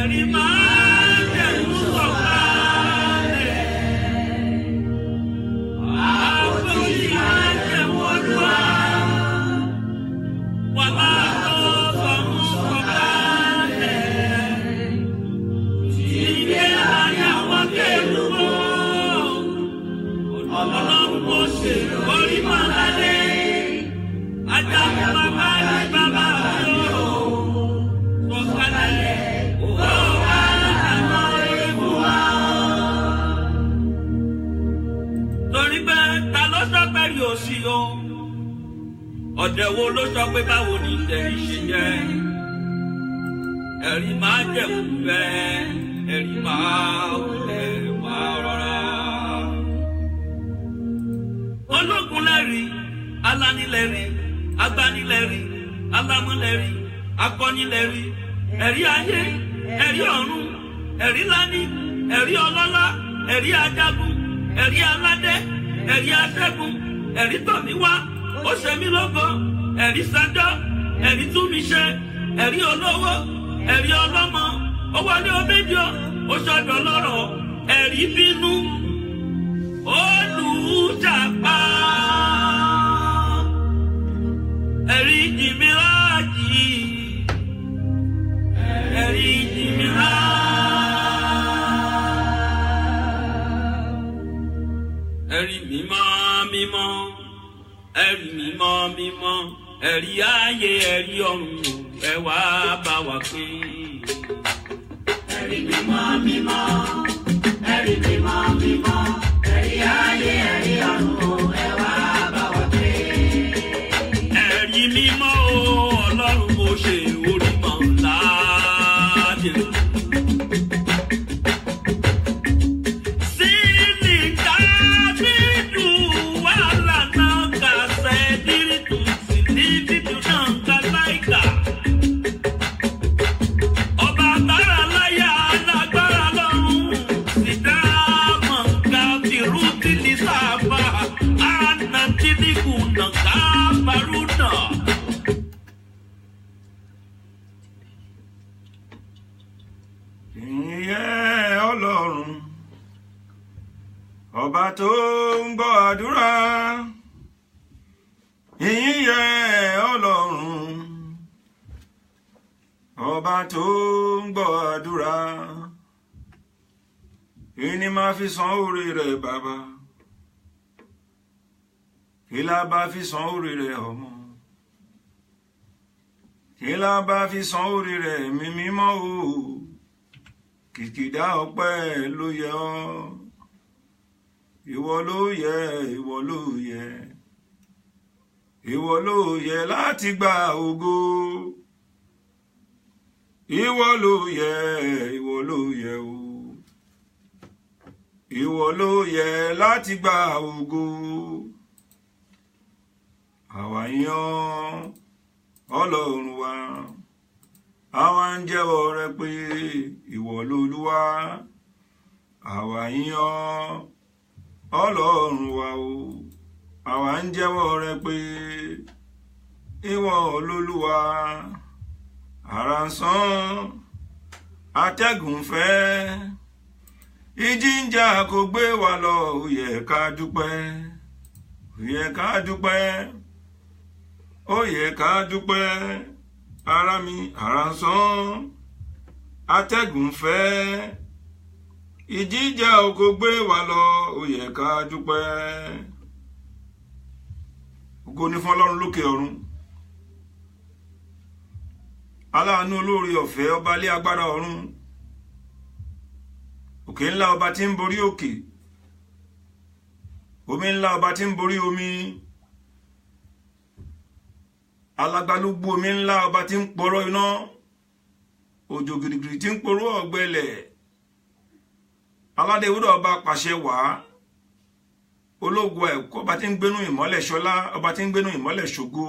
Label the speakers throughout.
Speaker 1: Ẹ̀rí máa jẹ̀mú sọ̀kalẹ̀. Àpótí máa jẹ̀mú Olúwa. Wà látọ̀ọ̀run sọ̀kalẹ̀. Ìgbé láyé àwọn kérúbù. Ọlọ́run kò ṣe orí máa lálé. Ajagun bàbá ní bàbá mi ò. Sọ̀kalẹ̀ ó wá lànà ewu wa. Torí pé ta ló sọ pé rí òsì o? Ọ̀dẹ̀ wo ló sọ pé báwo ni ìtẹ̀rí ṣe jẹ́? Ẹ̀rí máa jẹ̀kú bẹ́ẹ̀, ẹ̀rí máa wulẹ̀ máa rọra. Ológun lẹ́rìí, alánilẹ́rìí, agbanilẹ́rìí, alámúlẹ́rìí, akọ́nilẹ́rìí, ẹ̀rí ayé, ẹ̀rí ọ̀run, ẹ̀rí lání, ẹ̀rí ọlọ́lá, ẹ̀rí ajagun, ẹ̀rí aládé, ẹ̀rí aṣẹ́gun, ẹ̀rí tọ̀míwá, ó ṣe mí lógo, ẹ̀rí sanjọ́, ẹ̀rí túnmíṣe, ẹ̀rí olówó, ẹ̀rí ọlọ́mọ, ó wọlé oméjọ, ó ṣọdọ̀ lọ́rọ̀, ẹ̀rí bínú, olùjàpá, ẹ̀rí jìmíláàjì, ẹ̀rí jìmíláàjì. Ẹ̀rí mímọ́ mímọ́, ẹ̀rí mímọ́ mímọ́, ẹ̀rí ayé, ẹ̀rí ọ̀run, ẹ wá bá wa pín.
Speaker 2: Ẹ̀rí mímọ́ mímọ́, ẹ̀rí mímọ́ mímọ́, ẹ̀rí ayé, ẹ̀rí ọ̀run, ẹ wá bá wa pín.
Speaker 1: Ẹ̀rí mímọ́ o, Ọlọ́run mo ṣe orí mọ́ láàdé. Sílíkà dídù wà lànà kàṣẹ dírìtù sílí dídù náà kàláìkà. Ọba tára láyà lágbára lọ́rùn sídá mọ̀ǹkà fìrútìlì sábà ànàtìlíkù nàkà barúnà.
Speaker 3: Ìyẹn Ọlọ́run, ọba tó ń gbọ́ àdúrà. Ìyìn yẹ Ọlọ́run, ọba tó ń gbọ́ àdúrà. Ìní máa fi san oore rẹ̀ bàbá, kí la bá fi san oore rẹ̀ ọmọ, kí la bá fi san oore rẹ̀ ẹ̀mí mímọ́ o. Kìkìdá ọpẹ́ ló yẹ ọ́, ìwọ ló yẹ, ìwọ ló yẹ, ìwọ ló yẹ láti gba ògo. Ìwọ ló yẹ, ìwọ ló yẹ o, ìwọ ló yẹ láti gba ògo. Àwa yàn Ọlọ́run wa, àwa ń jẹ́wọ́ rẹ pé ìwọ lolúwa. Àwa yàn Ọlọ́run wa o, àwa ń jẹ́wọ́ rẹ pé ìwọ lolúwa. Àrá ń sán, atẹ́gùn fẹ́, ìjì ń jà kò gbé wa lọ. Ó yẹ ká dúpẹ́, ó yẹ ká dúpẹ́, ó yẹ ká dúpẹ́. Ara mi, àrá ń sán, atẹ́gùn fẹ́, ìjì ń jà kò gbé wa lọ. Ó yẹ ká dúpẹ́. Ògo ni fún Ọlọ́run lókè ọ̀run, aláàánú olóore ọ̀fẹ́, ọba ilé agbára ọ̀run, òkè ńlá ọba tí ń borí òkè, omi ńlá ọba tí ń borí omi, alágbálúgbú omi ńlá ọba tí ń porọ́ iná, òjò gìrìgìrì tí ń porọ́ ọ̀gbẹlẹ̀, aládé ìwúrọ̀ ọba pàṣẹ wàá, ológun ẹ̀kọ́ ọba tí ń gbénú ìmọ́lẹ̀ ṣọlá, ọba tí ń gbénú ìmọ́lẹ̀ ṣògo,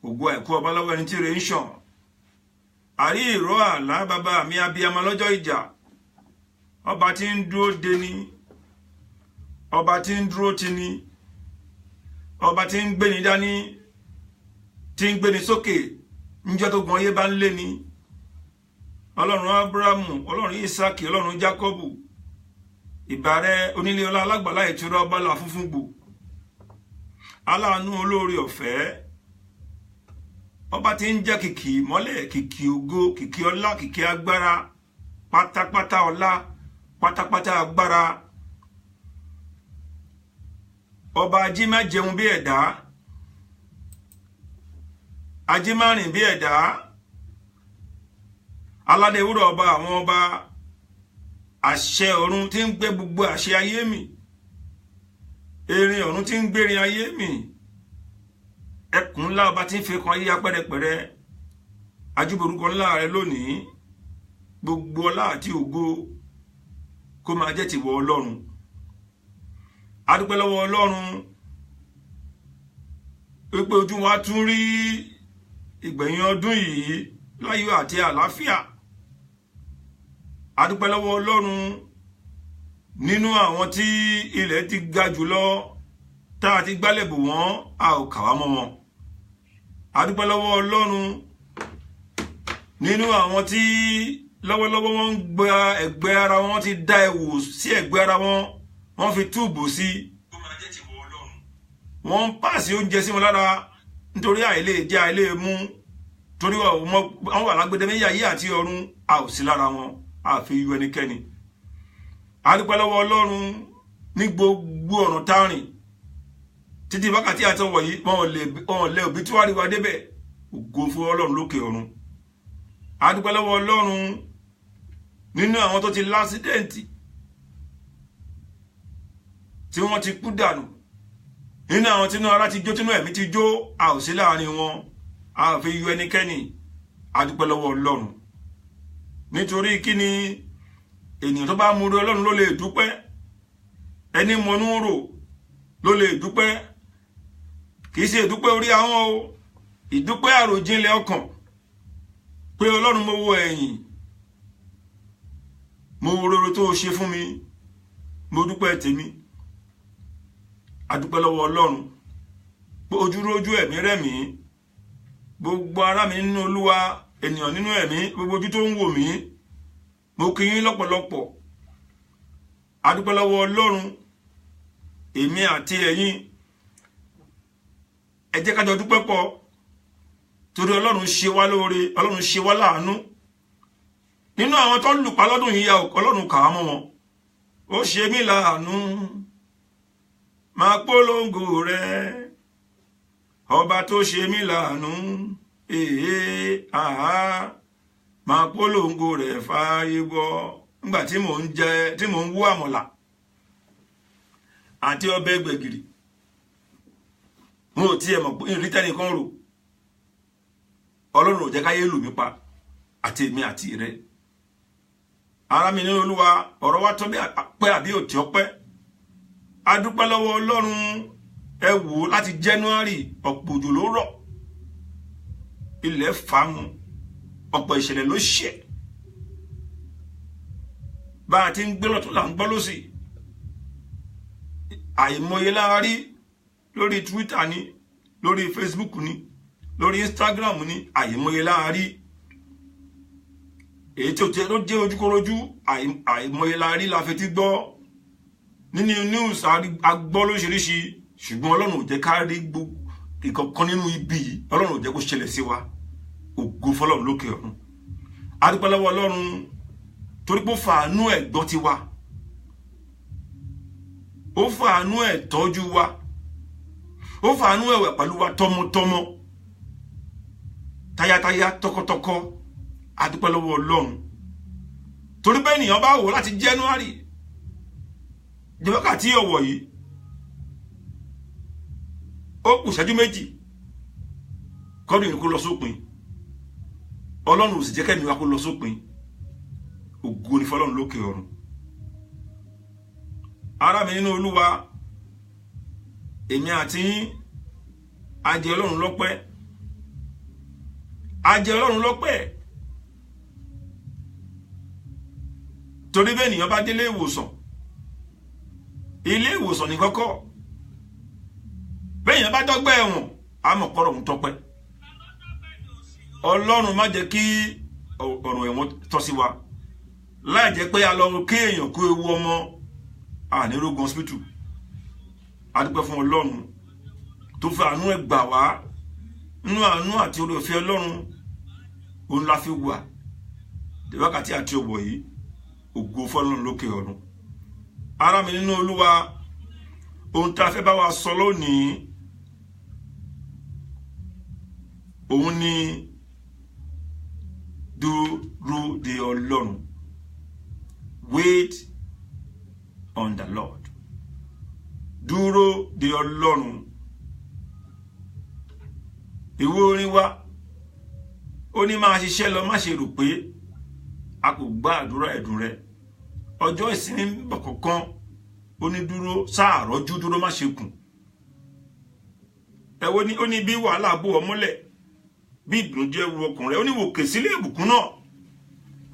Speaker 3: ògo ẹ̀kú ọba lọ́wọ́ ẹni tí rè ń ṣàn, àrí ìró àlá bàbá mi abiyamọ lọ́jọ́ ìjà, ọba tí ń dúró deni, ọba tí ń dúró tini, ọba tí ń gbéni dání, tí ń gbéni sókè níjọ́ tó gun ayé bá ń lé ni, Ọlọ́run Ábúráhámù, Ọlọ́run Ísákì, Ọlọ́run Jákọ́bù. Ìbà rẹ onílé ọlá alágbàlá ìtura ọba là funfun gbò, aláàánú olóore ọ̀fẹ́, ọba tí ń jẹ́ kìkì ìmọ́lẹ̀, kìkì ògo, kìkì ọlá, kìkì agbára, pátápátá ọlá, pátápátá agbára. Ọba ají má jẹun bí ẹ̀dá, ají má rìn bí ẹ̀dá, aládé wúrọ̀ ọba àwọn ọba, àṣẹ ọ̀run tí ń gbé gbogbo àṣẹ ayé mi, erin ọ̀run tí ń gbérin ayé mi, ẹkùn ńlá ọba tí ń fi kan yíya pẹ́rẹpẹ̀rẹ. Ajúborúkọ ńlá rẹ lónìí, gbogbo ọlá àti ògo kó máa jẹ́ tìwọ Ọlọ́run. A dúpẹ́ lọ́wọ́ Ọlọ́run wípé ojú wa tún rí ìgbẹ̀yìn ọdún yìí láyọ̀ àti àlàáfíà. A dúpẹ́ lọ́wọ́ Ọlọ́run nínú àwọn tí ilẹ̀ ti ga jùlọ tá a ti gbálẹ̀ bò wọ́n, a ò kà wá mọ́ wọn. A dúpẹ́ lọ́wọ́ Ọlọ́run nínú àwọn tí lọ́wọ́lọ́wọ́ wọ́n ń gba ẹ̀gbẹ́ ara wọn, ti dá ẹ̀wò sí ẹ̀gbẹ́ ara wọn, wọ́n fi túùbù sí, wọ́n ń pàṣẹ oúnjẹ sí wọn lára nítorí àìlè jẹ àìlè mú, torí wọ́n wà lágbèdè méjì ayé àti ọ̀run, a ò sí lára wọn, a fi yọ ẹnikẹ́ni. A dúpẹ́ lọ́wọ́ Ọlọ́run ní gbogbo ọ̀nà tárìn títí wákàtí àtọwọ̀ yìí, wọn lè òbí tí wàá rí wa débẹ̀. Ògo fún Ọlọ́run lókè ọ̀run. A dúpẹ́ lọ́wọ́ Ọlọ́run nínú àwọn tó ti lásídẹ̀ǹtì tí wọ́n ti kú dànù, nínú àwọn tínú ara ti jó, tínú ẹ̀mí ti jó, a ò sí láàrin wọn, a ò fi yọ ẹnikẹ́ni. A dúpẹ́ lọ́wọ́ Ọlọ́run nítorí kí ni ènìyàn tó bá múre Ọlọ́run ló lè dúpẹ́, ẹni mọnú rò ló lè dúpẹ́. Kì í ṣe ìdúpẹ́ orí ahọ́n o, ìdúpẹ́ àròjinlẹ̀ ọkàn pé Ọlọ́run mo wo ẹ̀yìn, mo wo rere tó o ṣe fún mi, mo dúpẹ́ tèmi. A dúpẹ́ lọ́wọ́ Ọlọ́run pé ojúrójú ẹ̀mí rẹ̀mí, gbogbo ará mi nínú Olúwa, ènìyàn nínú ẹ̀mí, gbogbo ojú tó ń wò mí, mo kí yín lọ́pọ̀lọpọ̀. A dúpẹ́ lọ́wọ́ Ọlọ́run, èmi àti ẹ̀yin, ẹ jẹ́ ká jọ dúpẹ́ pọ̀ torí Ọlọ́run ṣe wá lóore, Ọlọ́run ṣe wá láàánú. Nínú àwọn tó ń lùpa lọ́dún yìí, Ọlọ́run kà á mọ́ wọn. Ó ṣe mí láàánú, máa polongo rẹ, ọba tó ṣe mí láàánú, èé àhá, máa polongo rẹ fáyé gbọ́. Nígbà tí mò ń jẹ, tí mò ń wú àmọ̀là àti ọbẹ̀ gbẹ̀gìrì, mo ò tiẹ̀ mọ̀ pé ìrìn tẹ́nìkan rò. Ọlọ́run ò jẹ́ káyé lù mí pa, àti èmi àti rẹ. Ará mi nínú Olúwa, ọ̀rọ̀ wa tọ́ bí pẹ́ àbí òtí ọpẹ́. A dúpẹ́ lọ́wọ́ Ọlọ́run. Ẹ wò ó, láti January ọ̀pọ̀ òjò ló rọ̀, ilẹ̀ fàámu, ọ̀pọ̀ ìṣẹ̀lẹ̀ ló ṣẹ̀. Bá a ti ń gbé lọ́tún là ń gbọ́ lọ́sì. Àìmọye láàrí lórí Twitter ni, lórí Facebook ni, lórí Instagram ni, àìmọye láàrí. Èyí tí ó jẹ́ ojúkorojú, àìmọye láàrí la fetí gbọ́ nínú news, a gbọ́ lóríṣiríṣi, ṣùgbọ́n Ọlọ́run ò jẹ́ ká rí ìkankan nínú ibi yìí, Ọlọ́run ò jẹ́ kó ṣẹlẹ̀ sí wa. Ògo fọ́lọ́run lókè ọ̀run. A dúpẹ́ lọ́wọ́ Ọlọ́run torí pé ó fàánú ẹ̀ gbọ́ tiwa, ó fàánú ẹ̀ tọ́jú wa, ó fàánú ẹ̀ wẹ̀ pẹ̀lú wa tọmọtọmọ, tayátayá, tọkọtọkọ. A dúpẹ́ lọ́wọ́ Ọlọ́run torí bẹ́ẹ̀ nìyẹn bá wò láti January di wákàtí ọ̀wọ̀ yìí, ó kù ìṣẹ́jú méjì kọ́dún yìí kó lọ sópin. Ọlọ́run ò sì jẹ́ kẹ́mi wa kó lọ sópin. Ògo ni fọ́lọ́run lókè ọ̀run. Ará mi nínú Olúwa, èmi àti yín, a jẹ Ọlọ́run lọ́pẹ́, a jẹ Ọlọ́run lọ́pẹ́ torí bẹ́ẹ̀ nìyẹn bá délé ìwòsàn, ilé ìwòsàn ní kọ́kọ́, bẹ́ẹ̀ yẹn bá dọ́gbẹ́ ẹ̀wọ̀n, a mọ̀ pọ́rọ̀ ń tọpẹ́. Ọlọ́run má jẹ́ kí ọ̀rùn ẹ̀wọ̀n tọ́ sí wa láì jẹ́ pé a lọ kí èèyàn kú ewu ọmọ ànírógun hospital. A dúpẹ́ fún Ọlọ́run tó fi àánú ẹ̀ gbà wá. Nínú àánú àti oore ọ̀fẹ́ Ọlọ́run òun la fi wà dé wákàtí àti ọ̀wọ̀ yìí. Ògo fọ́lọ́run lókè ọ̀run. Ará mi nínú Olúwa, ohun tá a fẹ́ bá wa sọ lónìí òun ni dúró de Ọlọ́run. Wait on the Lord. Dúró de Ọlọ́run. Ìwé orin wa ó ní máa ṣiṣẹ́ lọ, má ṣe rò pé a kò gbọ́ àdúrà ẹ̀dùn rẹ. Ọjọ́ ìsinmi ń bọ̀ kọ̀ọ̀kan, ó ní dúró sáàrọ́jú, dúró má ṣe kùn. Ẹ wo ni ó ní bí wàhálà bò ọ́ mọ́lẹ̀, bí ìbìnújẹ́ wu ọkàn rẹ, ó ní wòkè sílé ìbùkún náà,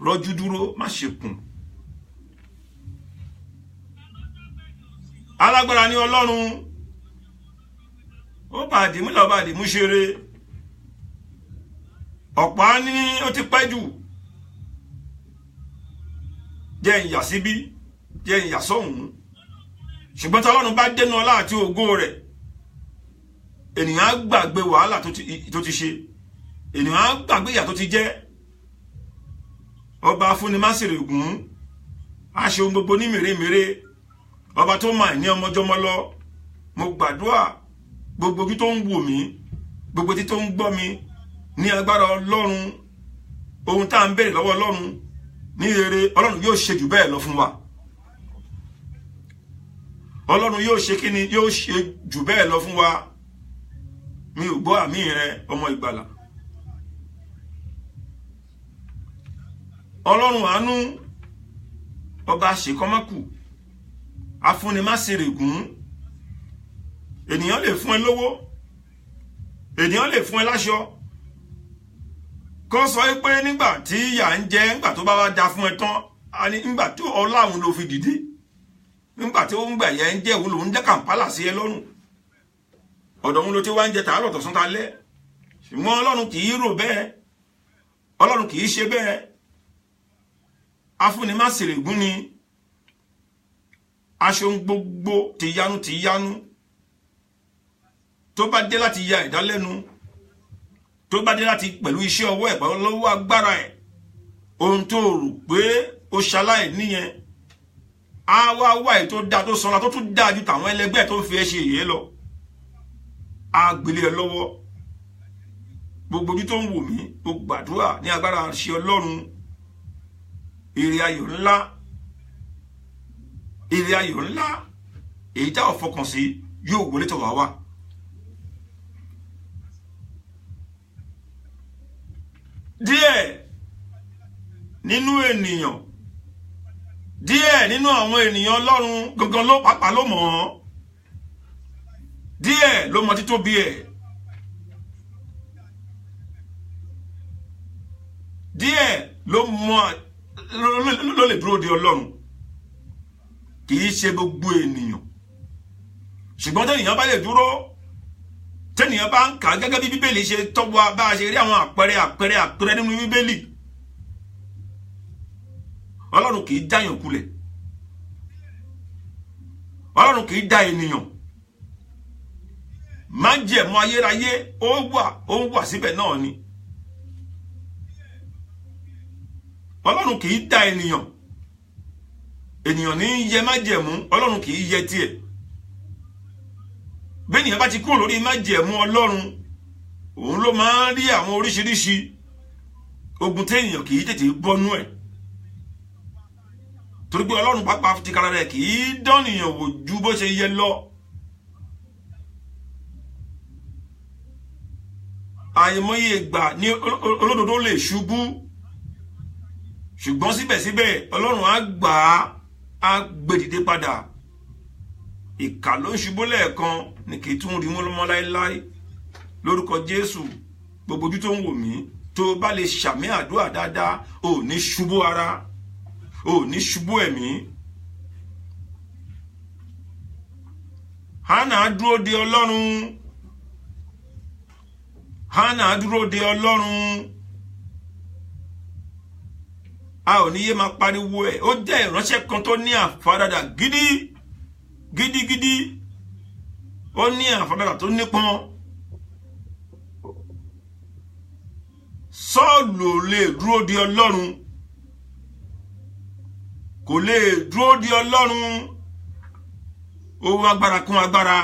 Speaker 3: rọ́jú dúró má ṣe kùn. Alágbára ni Ọlọ́run, ó bá àdìmúlà, ó bá àdìmú ṣeré. Ọ̀pá ní ó ti pẹ́ jù, jẹ́ ìyà síbí, jẹ́ ìyà sọ́hùn. Ṣùgbọ́n tí Ọlọ́run bá dénú ọlá àti ògo rẹ̀, ènìyàn á gbàgbé wàhálà tó ti ṣe, ènìyàn á gbàgbé ìyà tó ti jẹ́. Ọba afúnimásìrègùn á ṣe ohun gbogbo ní mèremère. Ọba tó máa ní ọmọjọmọ lọ, mo gbàdúrà gbogbo ojú tó ń wò mí, gbogbo etí tó ń gbọ́ mi, ní agbára Ọlọ́run, ohun tá à ń béèrè lọ́wọ́ Ọlọ́run ní rere, Ọlọ́run yóò ṣe jù bẹ́ẹ̀ lọ fún wa. Ọlọ́run yóò ṣe kíni, yóò ṣe jù bẹ́ẹ̀ lọ fún wa. Mi ò gbọ́ àmì rẹ, ọmọ ìgbàlà. Ọlọ́run àánú, ọba ṣèkọ́mọ́kù, afúnimásìrègùn. Ènìyàn lè fún ẹ lówó, ènìyàn lè fún ẹ láṣọ, kó sọ pé nígbà tí ìyà ń jẹ, nígbà tó bá wá da fún ẹ tán, nígbà tó ọlá òun ló fi dìde, nígbà tí ó ń gbà yẹn ń jẹ òun lòún jẹ Kàmpálà sí ẹ lọ́rùn, ọ̀dọ̀ òun ló ti wá ń jẹ tàárọ̀ tọ̀sán talẹ́. Ṣùgbọ́n Ọlọ́run kì í rò bẹ́ẹ̀, Ọlọ́run kì í ṣe bẹ́ẹ̀. Afúnimásìrègùn ni, aṣọ gbogbo tìyanu tìyanu tó bá dé láti ya ẹ̀dá lẹ́nu, tó bá dé láti pẹ̀lú iṣẹ́ ọwọ́ ẹ̀, pẹ̀lú lọ́wọ́ agbára ẹ̀, ohun tó rò pé ó ṣaláì níyẹn, á wá wá èyí tó dáa tó sanra tó tún dáa ju tàwọn ẹlẹgbẹ́ tó ń fi ẹ ṣe èyí lọ, á gbélé ẹ lọ́wọ́. Gbogbo ojú tó ń wò mí, mo gbàdúrà ní agbára ṣe Ọlọ́run, èrè ayọ̀ ńlá, èrè ayọ̀ ńlá èyí tá ò fọkàn sí yóò wọlé tọ̀ wá wá. Díẹ̀ nínú ènìyàn, díẹ̀ nínú àwọn ènìyàn Ọlọ́run gangan ló pàápàá ló mọ̀ ọ́, díẹ̀ ló mọ títóbi ẹ̀, díẹ̀ ló mọ ló lè dúró de Ọlọ́run. Kì í ṣe gbogbo ènìyàn, ṣùgbọ́n tẹ́nìyàn bá lè dúró, tẹ́nìyàn bá ń kà gẹ́gẹ́ bí Bíbélì ṣe tọ́ wa, bá a ṣe rí àwọn àpẹẹrẹ àpẹẹrẹ àpẹẹrẹ nínú Bíbélì, Ọlọ́run kì í dáyàn kulẹ̀, Ọlọ́run kì í dá ènìyàn. Májẹ̀mú ayérayé ó wà, ó wà síbẹ̀ náà ni. Ọlọ́run kì í dá ènìyàn, ènìyàn ní í yẹ májẹ̀mú, Ọlọ́run kì í yẹ tiẹ̀. Bẹ́ẹ̀nìyàn bá ti kúrò lórí májẹ̀mú Ọlọ́run, òun ló máa ń rí àwọn oríṣiríṣi ogun téèyàn kì í tètè bọ́nú ẹ̀, torí pé Ọlọ́run pàápàá ti kára rẹ̀ kì í dánìyàn wò ju bó ṣe yẹ lọ. Àìmọye ìgbà ni olódodo lè ṣubú, ṣùgbọ́n síbẹ̀síbẹ̀ Ọlọ́run á gbà á, á gbé dìde padà. Ìkà ló ń ṣubú lẹ́ẹ̀kan ni kì í tún rí mú lọ́mọ láéláé. Lórúkọ Jésù, gbogbo ojú tó ń wò mí, tó o bá lè ṣàmì àdúrà dáadáa, ò ní ṣubú ara, ò ní ṣubú ẹ̀mí. Hánà dúró de Ọlọ́run, Hánà dúró de Ọlọ́run. A ò ní yé máa pariwo ẹ̀. Ó jẹ́ ìránṣẹ́ kan tó ní àfaradà gidi gidigidi, ó ní àfaradà tó nípọn. Sọ́ọ̀lù ò lè dúró di Ọlọ́run, kò lè dúró di Ọlọ́run. Ó wá agbára kún agbára,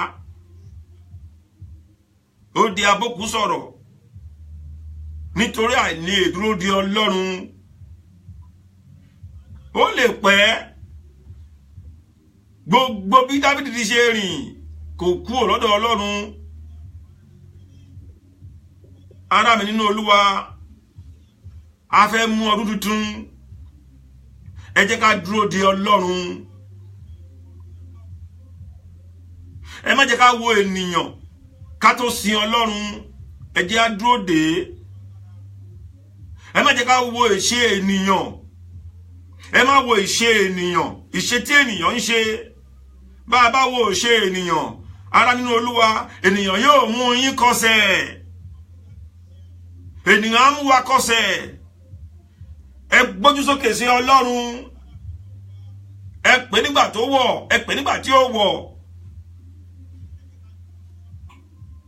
Speaker 3: ó di abókú sọ̀rọ̀ nítorí àìlè dúró di Ọlọ́run. Ó lè pẹ́. Gbogbo bí Dáfídì ti ṣe rìn kò kúrò lọ́dọ̀ Ọlọ́run. Ará mi nínú Olúwa, a fẹ́ mú ọdún tuntun, ẹ jẹ́ ká dúró de Ọlọ́run. Ẹ má jẹ́ ká wo ènìyàn ká tó sin Ọlọ́run, ẹ jẹ́ á dúró dè é. Ẹ má jẹ́ ká wo ìṣe ènìyàn, ẹ má wo ìṣe ènìyàn, ìṣe tí ènìyàn ń ṣe. Bá a bá wo ìṣe ènìyàn, ará nínú Olúwa, ènìyàn yóò mú yín kọsẹ̀, ènìyàn á mú wa kọsẹ̀. Ẹ gbójú sókè sí Ọlọ́run, ẹ pè nígbà tó wọ̀, ẹ pè nígbà tí ó wọ̀.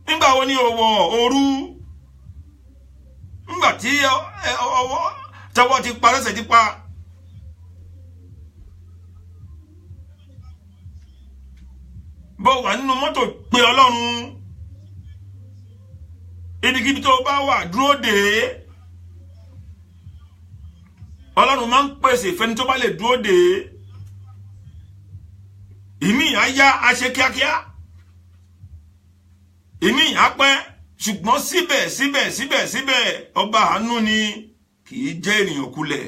Speaker 3: Nígbà wo ni ó wọ̀? Òru. Nígbà tí ọwọ́ tọwọ́ ti pa, lẹ́sẹ̀ ti pa. Bó wà nínú mọ́tò, pè Ọlọ́run. Ibikíbi tó bá wà, dúró dè é. Ọlọ́run máa ń pèsè fẹ́ni tó bá lè dúró dè é. Ìmí á yá, á ṣe kíákíá, ìmí á pẹ́, ṣùgbọ́n síbẹ̀ síbẹ̀ síbẹ̀ síbẹ̀ ọba àánú ni, kì í jẹ́ ènìyàn kulẹ̀,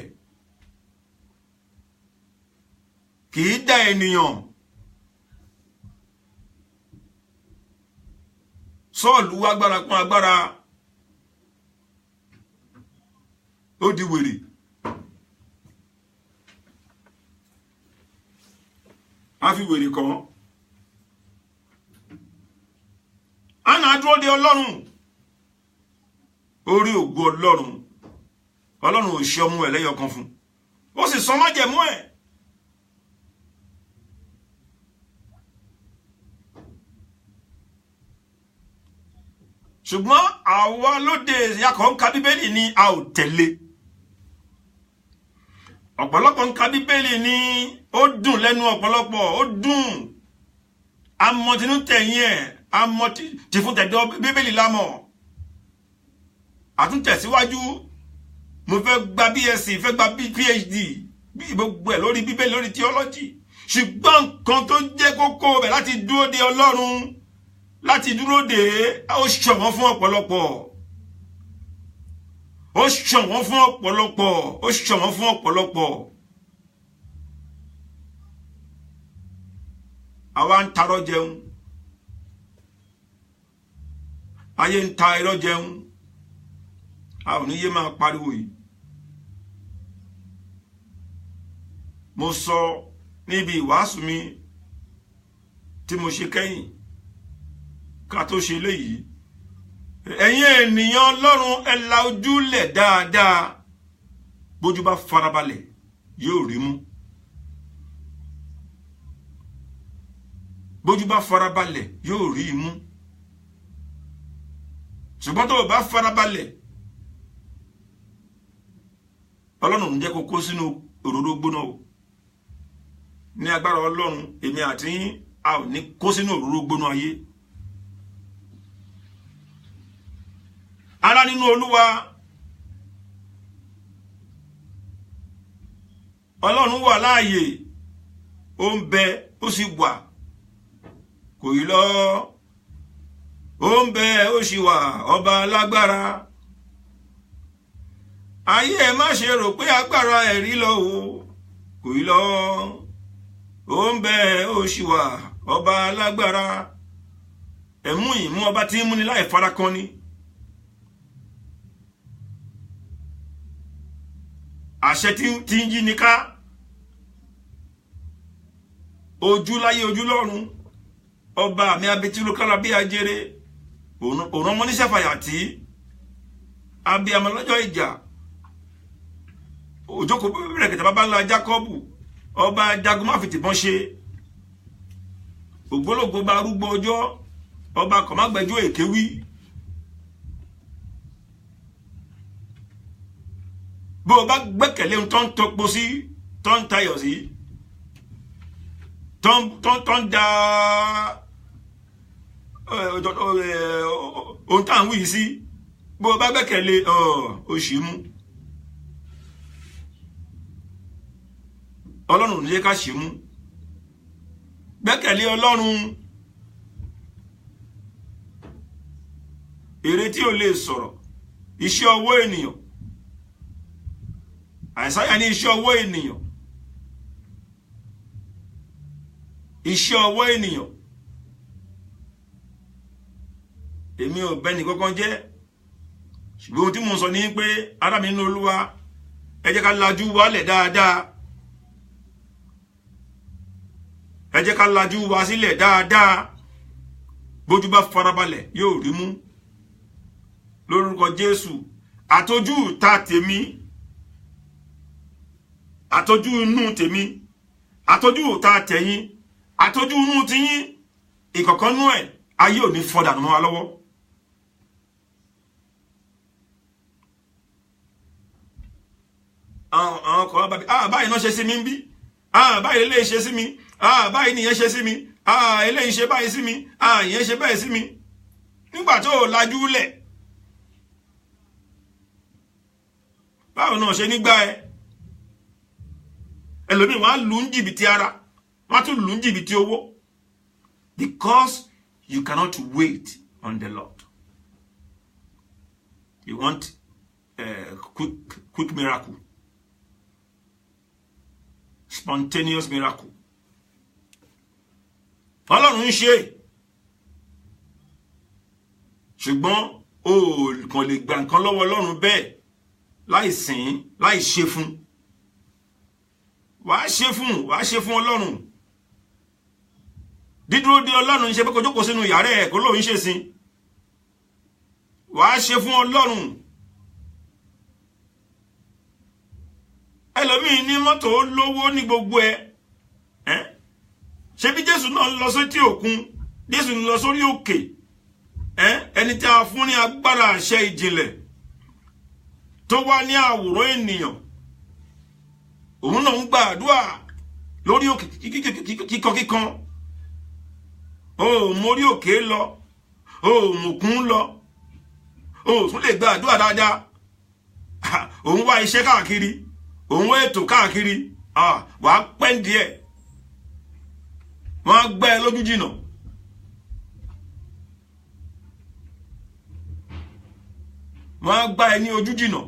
Speaker 3: kì í dá ènìyàn. Sọ́ọ̀lù agbára kún agbára, ó di wèrè. A fi wèrè kàn. Hánà dúró de Ọlọ́run, orí ògo Ọlọ́run. Ọlọ́run ò ṣe ọmọ ẹ̀ lẹ́yọ kan fún, ó sì sọ májẹ̀mú ẹ̀. Ṣùgbọ́n àwa lóde ìyàkọ̀ ń ka Bíbélì ni a ò tẹ̀lé. Ọ̀pọ̀lọpọ̀ ń ka Bíbélì ni ó dùn lẹ́nu ọ̀pọ̀lọpọ̀, ó dùn. Amọ̀tinú tẹ̀yìn ẹ̀, amọ̀ tìfún tẹ̀dọ̀ Bíbélì lámọ̀. Àtúntẹ̀síwájú, mo fẹ́ gba BSc, fẹ́ gba PhD, gbogbo ẹ̀ lórí Bíbélì, lórí theology. Ṣùgbọ́n nǹkan tó jẹ́ kókó bẹ̀ láti dúró de Ọlọ́run, láti dúró de, ó ṣọ̀wọ́n fún ọ̀pọ̀lọpọ̀, ó ṣọ̀wọ́n fún ọ̀pọ̀lọpọ̀, ó ṣọ̀wọ́n fún ọ̀pọ̀lọpọ̀. Àwa ń tarọ́ jẹun, ayé ń ta irọ́ jẹun. A ò ní yé máa pariwo yìí. Mo sọ níbi ìwàásù mi tí mo ṣe kẹ́yìn ká tó ṣe léyìí, ẹ̀yin ènìyàn Ọlọ́run, ẹ la ojú lẹ̀ dáadáa. Bójú bá farabalẹ̀ yóò rí mú. Bójú bá farabalẹ̀ yóò rí imú. Ṣùgbọ́n tó o bá farabalẹ̀, Ọlọ́run ń jẹ́ kó kó sínú òróró gbóná o. Ní agbára Ọlọ́run, èmi àti yín a ò ní kó sínú òróró gbóná ayé. Ará nínú Olúwa, Ọlọ́run wà láàyè, ó ń bẹ, ó sì wà, kò yí lọ. Ó ń bẹ, ó sì wà, ọba alágbára. Ayé ẹ má ṣe rò pé agbára ẹ̀rí lọ o, kò yí lọ. Ó ń bẹ, ó sì wà, ọba alágbára. Ẹ̀mú ìmú ọba tí ń múni láì farakàn ni. Àṣẹ tí ń yí ni ká, ojú láyé ojú lọ́run. Ọba mi abetílókára bí ajere, òun ọmọ oníṣẹ́ fàyàtì, abiyamọ lọ́jọ́ ìjà, Òjókòó bẹ̀rẹ̀ kẹta bàbá ńlá Jákọ́bù, ọba jagun má fi tìbọn ṣe, ògbólógbò bá arúgbó ọjọ́, ọba kọ̀mágbẹ́jọ́ èké wí. Bó o bá gbẹ́kẹ̀lé ohun tó ń tọpo sí, tó ń tayọ̀ sí, tó ń da ohun tá à ń wí sí, bó o bá gbẹ́kẹ̀lé o ṣì mú. Ọlọ́run ò ní jẹ́ ká ṣì mú. Gbẹ́kẹ̀lé Ọlọ́run. Èrè tí ò lè sọ̀rọ̀, iṣẹ́ ọwọ́ ènìyàn. Àìsáyà ní iṣẹ́ ọwọ́ ènìyàn. Iṣẹ́ ọwọ́ ènìyàn. Èmi ò bẹ́ni kankan jẹ́, ṣùgbọ́n ohun tí mo sọ ní pé ará mi nínú Olúwa, ẹ jẹ́ ká lajú wálẹ̀ dáadáa. Ẹ jẹ́ ká lajú wa sílẹ̀ dáadáa. Bójú bá farabalẹ̀ yóò rí mú. Lórúkọ Jésù, àtọjú ìta tèmi, àtọjú inú tèmi, àtọjú ìta tẹ̀yìn, àtọjú inú tiyín, ìkọ̀kan nú ẹ̀ ayé ò ní fọdànù mọ́ wa lọ́wọ́. Àwọn kan bá bí, báyìí náà ṣe sí mi ń bí, báyìí eléyìí ṣe sí mi, báyìí nìyẹn ṣe sí mi, eléyìí ṣe báyìí sí mi, ìyẹn ṣe báyìí sí mi. Nígbà tó o lajú lẹ̀, báwo náà ṣe nígbà ẹ? Ẹlòmíì wọn á lù ń jìbìtì ara, wọn á tún lù ń jìbìtì owó. Because you cannot wait on the Lord. You want a quick miracle, spontaneous miracle. Ọlọ́run ń ṣe, ṣùgbọ́n o kàn lè gba nǹkan lọ́wọ́ Ọlọ́run bẹ́ẹ̀ láì sìn, láì ṣe fún. Wàá ṣe fún, wàá ṣe fún Ọlọ́run. Dídúró de Ọlọ́run ń ṣe pé kó jókòó sínú yàrá ẹ̀ kó lóun ṣe sin. Wàá ṣe fún Ọlọ́run. Ẹlòmíì ní mọ́tò lówó ní gbogbo ẹ̀. Ṣé bí Jésù náà lọ sétí òkun, Jésù ń lọ sórí òkè, ẹni tí a fún ní agbára àṣẹ ìjìnlẹ̀ tó wá ní àwòrán ènìyàn, òun náà ń gbàdúrà lórí òkè kíkankíkan. O ò mórí òkè lọ, o ò mòkun lọ, o ò tún lè gbàdúrà dáadáa. Òun wá iṣẹ́ káàkiri, òun wá ètò káàkiri, wàá pẹ́ díẹ̀, wọ́n á gbẹ́ ẹ lójú jìnà. Wọ́n á gbá ẹ ní ojú jìnà.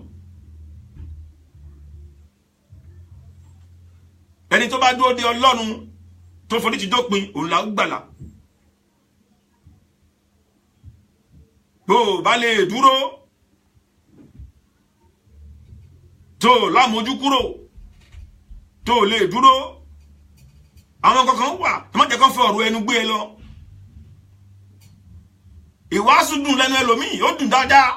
Speaker 3: Ẹni tó bá dúró de Ọlọ́run tó forí ti dópin, òun là ń gbàlà. Bó o bá lè dúró, tó o lámojú kúrò, tó o lè dúró, àwọn kankan wà tó má jẹ́ kó fẹ́ ọ̀rọ̀ ẹnu gbé e lọ. Ìwàásù dùn lẹ́nu ẹlòmíì, ó dùn dáadáa,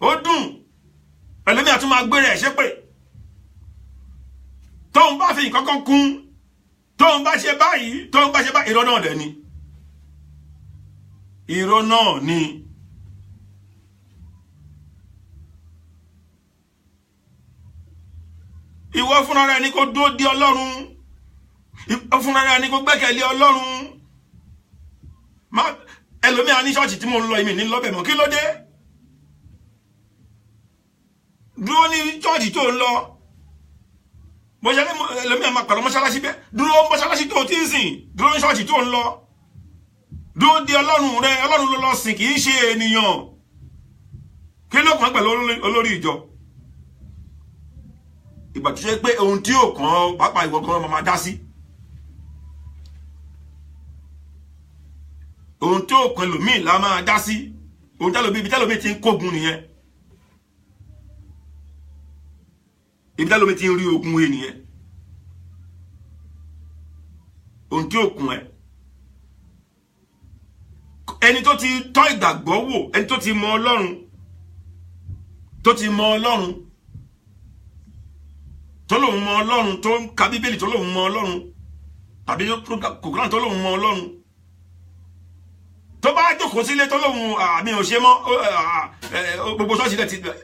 Speaker 3: ó dùn. Ẹlòmíì àtún máa gbé rẹ̀ ṣépè. Tóun bá fi nǹkan kan kún, tóun bá ṣe báyìí, tóun bá ṣe báyìí, irọ́ náà dẹ̀ ni. Irọ́ náà ni. Ìwọ fúnra rẹ ni kó dúró de Ọlọ́run. Ìwọ fúnra rẹ ni kó gbẹ́kẹ̀lé Ọlọ́run. Má ẹlòmíà ní ṣọ́ọ̀ṣì tí mo ń lọ, èmi ní lọ́bẹ̀ mọ́. Kí ló dé? Dúró ní ṣọ́ọ̀ṣì tó ń lọ. Ẹlòmíà máa pàrọ̀ mọ́ṣáláṣí bẹ́ẹ̀. Dúró mọ́ṣáláṣí tó ti ń sìn, dúró ní ṣọ́ọ̀ṣì tó ń lọ. Dúró de Ọlọ́run rẹ, Ọlọ́run ló lọ sìn, kì í ṣe ènìyàn. Kí ló kàn pẹ̀lú olórí ìjọ? Ìgbà tó ṣe pé ohun tí ò kàn pàápàá ìwọ gan máa dá sí. Ohun tí ò kàn ẹlòmíì la máa dá sí. Ohun tẹ́lòmíì, ibi tẹ́lòmíì ti ń kógun nìyẹn. Ibi tẹ́lòmíì ti ń rí ogun he nìyẹn. Ohun tí ò kàn ẹ́. Ẹni tó ti tọ́ ìgbàgbọ́ wò, ẹni tó ti mọ Ọlọ́run, tó ti mọ Ọlọ́run, tó lóun mọ Ọlọ́run, tó ń ka Bíbélì tó lóun mọ Ọlọ́run, tàbí kòkòrò tó lóun mọ Ọlọ́run, tó bá jókòó sílé tó lóun àmì ò ṣe mọ́, gbogbo ṣọ́ọ̀ṣì rẹ̀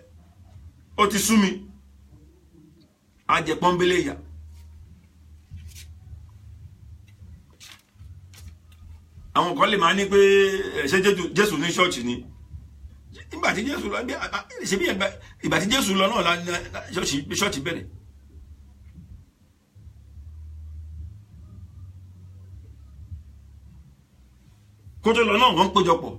Speaker 3: ó ti sú mi, á jẹ pọ́nbélé ìyà. Àwọn kan lè máa ní pé ṣé Jésù ní ṣọ́ọ̀ṣì ni? Ìgbà tí Jésù lọ, ṣe bí ìgbà tí Jésù lọ náà ṣọ́ọ̀ṣì bẹ̀rẹ̀. Kó tó lọ náà wọ́n ń péjọpọ̀,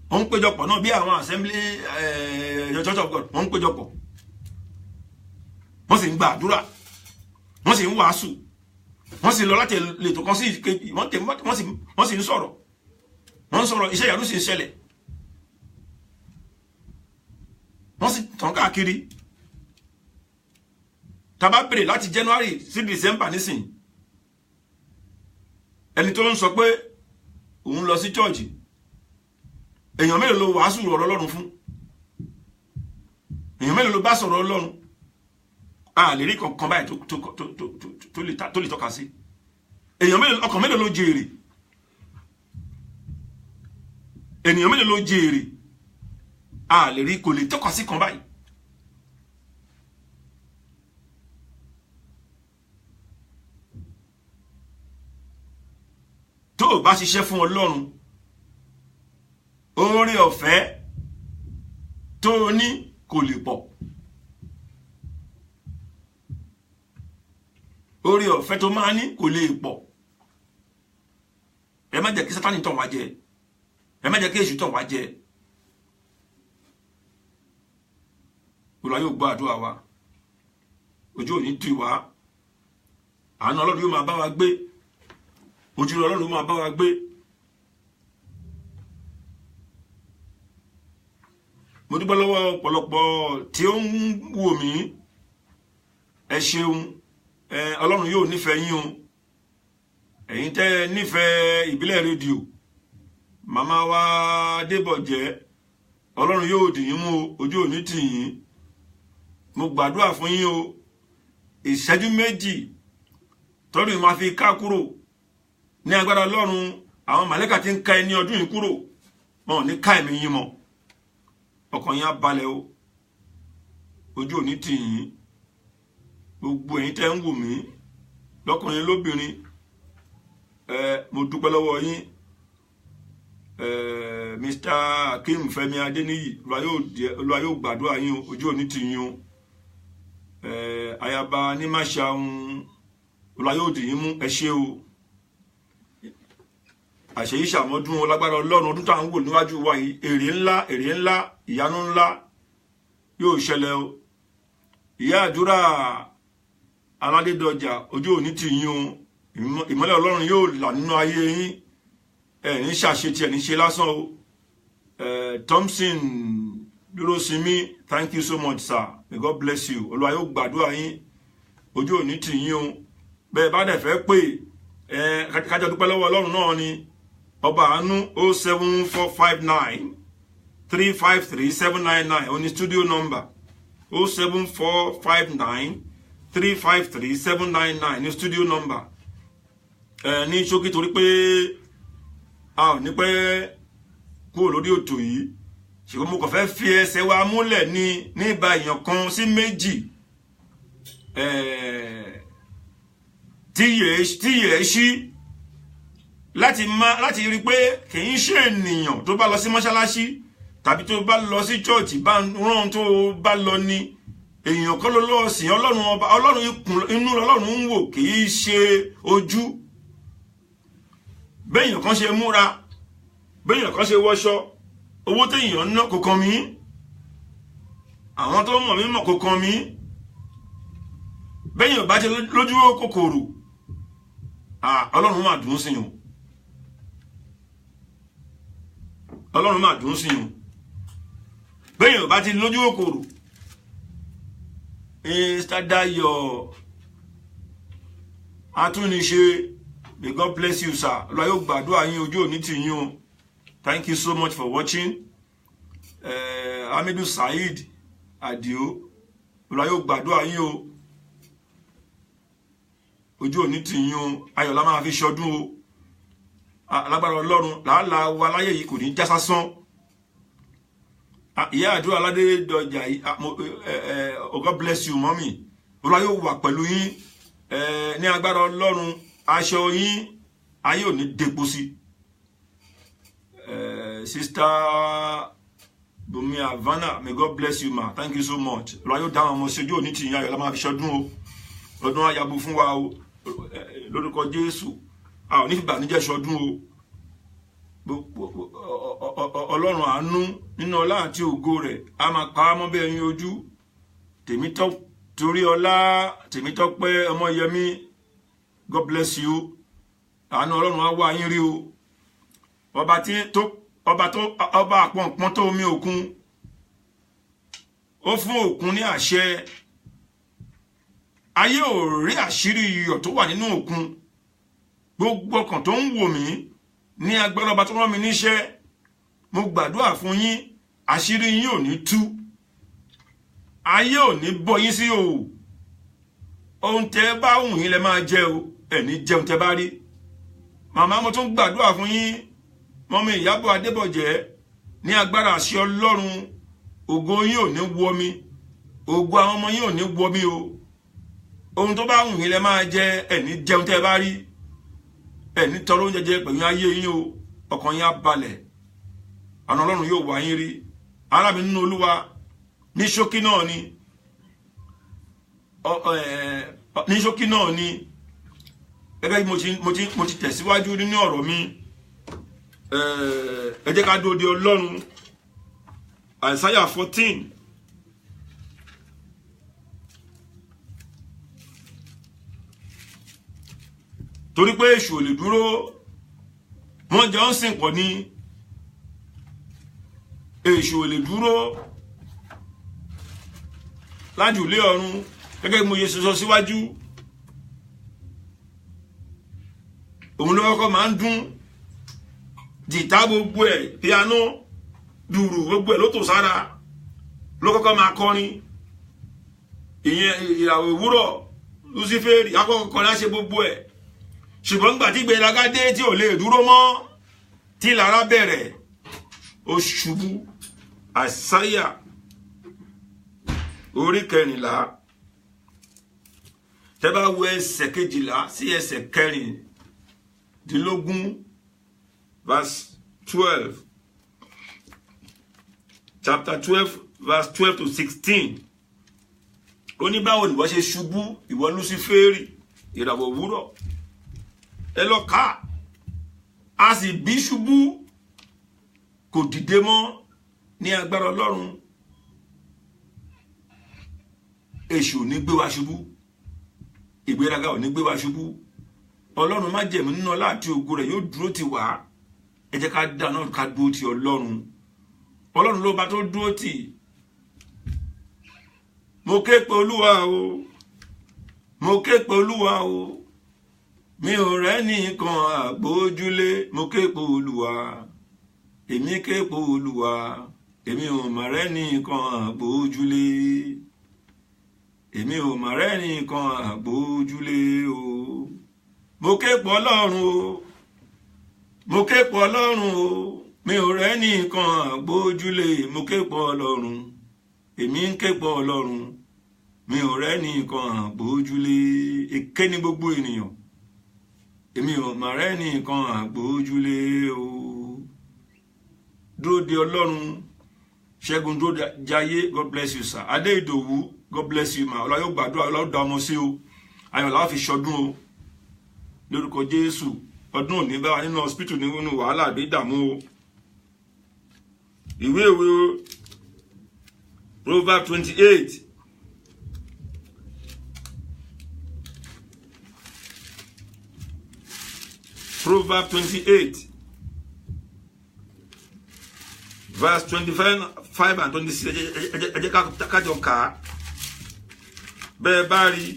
Speaker 3: wọ́n ń péjọpọ̀ náà bí àwọn assembly Church of God, wọ́n ń péjọpọ̀, wọ́n sì ń gba àdúrà, wọ́n sì ń wàásù, wọ́n sì lọ láti lètò kan sí ìkejì, wọ́n sì ń sọ̀rọ̀, wọ́n ń sọ̀rọ̀, iṣẹ́ ìyanu sì ń ṣẹlẹ̀, wọ́n sì tàn káàkiri. Tá bá bèrè láti January sí December nísìnyí, ẹni tó ń sọ pé òun lọ sí chọ́ọ̀chì, èèyàn mélòó ló wàásù ọ̀rọ̀ Ọlọ́run fún? Èèyàn mélòó ló bá sọ̀rọ̀ Ọlọ́run? A lè rí kankan báyìí tó lè tọ́ka sí. Èèyàn mélòó, ọkàn mélòó ló jèrè? Ènìyàn mélòó ló jèrè? A lè rí, kò lè tọ́ka sí kan báyìí. Tó o bá ṣiṣẹ́ fún Ọlọ́run, oore ọ̀fẹ́ tó o ní kò lè pọ̀. Oore ọ̀fẹ́ tó máa ní kò lè pọ̀. Ẹ má jẹ́ kí Sátánì tàn wá jẹ, ẹ má jẹ́ kí èṣù tàn wá jẹ. Olúwa yóò gbọ́ àdúrà wa, ojú ò ní tì wá, àánú Ọlọ́run yóò máa bá wa gbé, ojú Ọlọ́run máa bá wa gbé. Mo dúpẹ́ lọ́wọ́ ọ̀pọ̀lọpọ̀ tí ó ń wò mí, ẹ ṣeun, Ọlọ́run yóò nífẹ̀ẹ́ yín o. Ẹ̀yin tẹ́ nífẹ̀ẹ́ ìbílẹ̀ rédíò, màmá wa Débọ̀jẹ́, Ọlọ́run yóò dì yín mú o, ojú ò ní tì yín. Mo gbàdúrà fún yín o, ìṣẹ́jú méjì tọ́lú máa fi ká kúrò ní agbára Ọlọ́run. Àwọn màlẹ́kà tí ń ka ẹni ọdún yìí kúrò, wọn ò ní ká ẹ̀mí yín mọ́. Ọkàn yín á balẹ̀ o, ojú ò ní tì yín. Gbogbo ẹ̀yin tẹ́ ń wò mí lọ́kùnrin lóbìnrin, mo dúpẹ́ lọ́wọ́ yín. Mr. Akeem Fẹ́mi Adéníyì, Olúwa yóò gbàdúrà yín o, ojú ò ní tì yín o. Ayaba Nímáṣàun, Olúwa yóò dì yín mú, ẹ ṣé o. Àṣeyí ṣàmọ́dún lágbára Ọlọ́run, ọdún tá à ń wò níwájú wa yìí, èrè ńlá, èrè ńlá, ìyanu ńlá yóò ṣẹlẹ̀ o. Ìyá àdúrà Aládédọjà, ojú ò ní tì yín o, ìmọ́lẹ̀ Ọlọ́run yóò là nínú ayé yín, ẹ ní ṣàṣetì, ẹ ní ṣe lásán o. Thompson Dúrósinmi, thank you so much sir, may God bless you. Olúwa yóò gbàdúrà yín, ojú ò ní tì yín o. Bẹ́ẹ̀ bá dẹ̀ fẹ́ pè kájọ dúpẹ́ lọ́wọ́ Ọlọ́run náà ni. Ọba àánú 07459 353 799 oní studio number 07459 353 799 ní studio number. Ní ṣókí, torí pé a ò ní pẹ́ kúrò lórí ètò yìí, ṣùgbọ́n mo kàn fẹ́ fi ẹsẹ̀ wa múlẹ̀ ní ìbá èèyàn kan sí méjì tí yẹ̀ ṣí láti rí pé kì í ṣe ènìyàn tó bá lọ sí mọ́ṣáláṣí tàbí tó bá lọ sí chọ́ọ̀chì bá rán tó bá lọ ní èèyàn kọ́ ló lọ́ọ́ sìn Ọlọ́run ọba. Ọlọ́run inú Ọlọ́run ń wò, kì í ṣe ojú. Béèyàn kan ṣe múra, béèyàn kan ṣe wọṣọ, owó téèyàn ń ná kò kàn mí, àwọn tó mọ̀ mí mọ̀ kò kàn mí. Béèyàn bá ti lójú kòkòrò, Ọlọ́run máa dùn sí yàn, Ọlọ́run máa dùn sí yàn. Béèyàn bá ti lójú kòkòrò. Mr. Dayo Atúnniṣe, may God bless you sir. Olúwa yóò gbàdúrà yín, ojú òní tì yín o. Thank you so much for watching. Hamidu Saheed, Àdìó, Olúwa yóò gbàdúrà yín o, ojú òní tì yín o, ayọ̀ la máa fi ṣọdún o. Alágbára Ọlọ́run, làálàá wa láyé yìí kò ní já sásán. Ìyá àdúrà aládé dọjà yìí, God bless you mọ́mì, Olúwa yóò wà pẹ̀lú yín ní agbára Ọlọ́run. Aṣọ yín ayé ò ní depo sí. Sister Bùnmi Havana, may God bless you ma, thank you so much. Olúwa yóò dá àwọn ọmọ sí, ojú òní tì yín, ayọ̀ la máa fi ṣọdún o. Ọdún ayabo fún wa o, lórúkọ Jésù. A ò ní fìbànújẹ́ ṣọdún o. Ọlọ́run àánú nínú ọlá àti ògo rẹ̀ a máa pa á mọ́ bí ẹyin ojú. Torí ọlá Tèmítọ́pẹ́ Ọmọyẹmí, God bless you. Àánú Ọlọ́run á wá yín rí o. Ọba tí tó ọba tó ọba àpọ̀npọ̀n tó omi òkun, ó fún òkun ní àṣẹ. Ayé ò rí àṣírí iyọ̀ tó wà nínú òkun. Gbogbo ọkàn tó ń wò mí, ní agbára ọba tó rán mi níṣẹ́, mo gbàdúrà fún yín, àṣírí yín ò ní tú, ayé ò ní bọ́ yín sí o. Ohun tẹ́ bá wù yín lẹ máa jẹ o, ẹ ní jẹun tẹ́ bá rí. Màmá, mo tún gbàdúrà fún yín, mọ́mí Ìyábọ̀ Adébọ̀jẹ́, ní agbára àṣẹ Ọlọ́run, ògo yín ò ní wọ mi, ògo àwọn ọmọ yín ò ní wọ mi o. Ohun tó bá wù yín lẹ máa jẹ, ẹ ní jẹun tẹ́ bá rí, ẹ ní tọrọ oúnjẹ jẹ pẹ̀lú ayé yín o. Ọkàn yín á balẹ̀, àna Ọlọ́run yóò wá yín rí. Ará mi nínú Olúwa, ní ṣókí náà ni, ní ṣókí náà ni, gẹ́gẹ́ bí mo ti tẹ̀síwájú nínú ọ̀rọ̀ mi, ẹ jẹ́ ká dúró de Ọlọ́run. Isaiah 14, torí pé èṣù ò lè dúró, wọ́n jọ ń sìn pọ̀ ní. Èṣù ò lè dúró lájùlé ọ̀run, gẹ́gẹ́ bí mo ṣe sọ síwájú. Òun ló kọ́kọ́ máa ń dún jìtá, gbogbo ẹ̀, piano, dùrù, gbogbo ẹ̀ ló tò sára, ló kọ́kọ́ máa kọrin. Ìyẹn ìràwọ̀ òwúrọ̀ Luciferi akọ́kọ́ kọrin, á ṣe gbogbo ẹ̀. Ṣùgbọ́n nígbà tí gbéraga dé, tí ò lè dúró mọ́, tí lára bẹ̀rẹ̀, ó ṣubú. Àìsáyà orí 14, tẹ́ bá wo ẹsẹ̀ 12 sí ẹsẹ̀ 16, verse 12, chapter 12 verse 12 to 16, ó ní, "Báwo ni wọ́n ṣe ṣubú, ìwọ Luciferi, ìràwọ̀ òwúrọ̀?" Ẹ lọ ká a sì bí ṣubú, kò dìde mọ́. Ní agbára Ọlọ́run, èṣù ò ní gbé wa ṣubú, ìgbéraga ò ní gbé wa ṣubú. Ọlọ́run májẹ̀mú nínú ọlá àti ògo rẹ̀ yóò dúró tì wá. Ẹ jẹ́ ká dáná ká dúró ti Ọlọ́run. Ọlọ́run ló bá tó dúró tì. Mo ké pe Olúwa o, mo ké pe Olúwa o, mi ò rẹ́nìkan àgbójúlé. Mo ké pe Olúwa, èmi ké pe Olúwa, èmi ò mà rẹ́nìkan àgbójúlé, èmi ò mà rẹ́nìkan àgbójúlé o. Mo ké pe Ọlọ́run o, mo ké pe Ọlọ́run o, mi ò rẹ́nìkan àgbójúlé. Mo ké pe Ọlọ́run, èmi ń ké pe Ọlọ́run, mi ò rẹ́nìkan àgbójúlé. Èké ní gbogbo ènìyàn, èmi ò mà rẹ́nìkan àgbójúlé o. Dúró de Ọlọ́run. Ṣẹ́gun dúró jayé, God bless you sir. Adé Ìdòwú, God bless you ma. Ọlọ́run yóò gbàdúrà, Ọlọ́run dá ọmọ sí o. Ayọ̀ làwọn fi ṣọdún o, lórúkọ Jésù. Ọdún òní bá wa nínú hospital, nínú wàhálà àbí ìdààmú o. Ìwé ìwé Proverb 28, Proverb 28 verse 25 and 26, ẹ jẹ́ ká jọ kà á bẹ́ẹ̀ bá rí.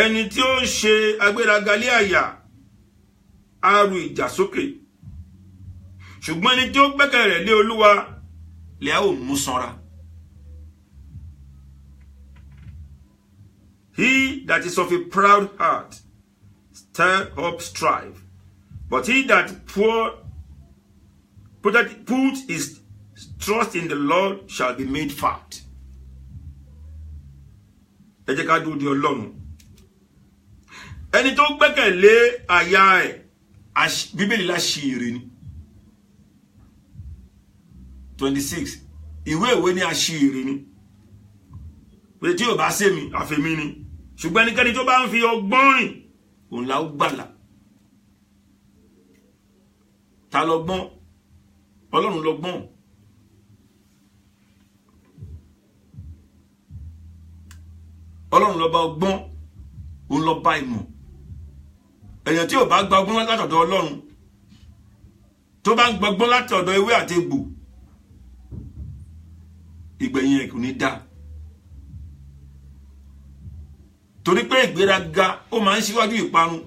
Speaker 3: Ẹni tí ó ń ṣe agbéraga lé àyà á ru ìjà sókè. Ṣùgbọ́n ẹni tí ó gbẹ́kẹ̀ rẹ̀ lé Olúwa lè a ó mú sanra. He that is of a proud heart stir up strife, but he that put his trust in the Lord shall be made fat. Ẹ jẹ́ ká dúró de Ọlọ́run. Ẹni tó gbẹ́kẹ̀lé àyà ẹ̀, Bíbélì la ṣì èrè ni. 26. Ìwé ìwé ni àṣìírí ni. Pé tí ò bá ṣe mi, àfẹ̀mí ni. Ṣùgbọ́n ẹnikẹ́ni tó bá ń fi ọgbọ́n rìn, òun la ó gbàlà. Ta lọ́gbọ́n? Ọlọ́run lọ́gbọ́n. Ọlọ́run lọ́ba ọgbọ́n, òun lọ́ba ìmọ̀. Èèyàn tí ò bá gba ọgbọ́n látọ̀dọ̀ Ọlọ́run, tó bá ń gbọgbọ́n látọ̀dọ̀ ewé àti egbò, ìgbẹ̀yìn ẹ̀ kò ní dáa. Torí pé ìgbéraga ó máa ń ṣíwájú ìparun.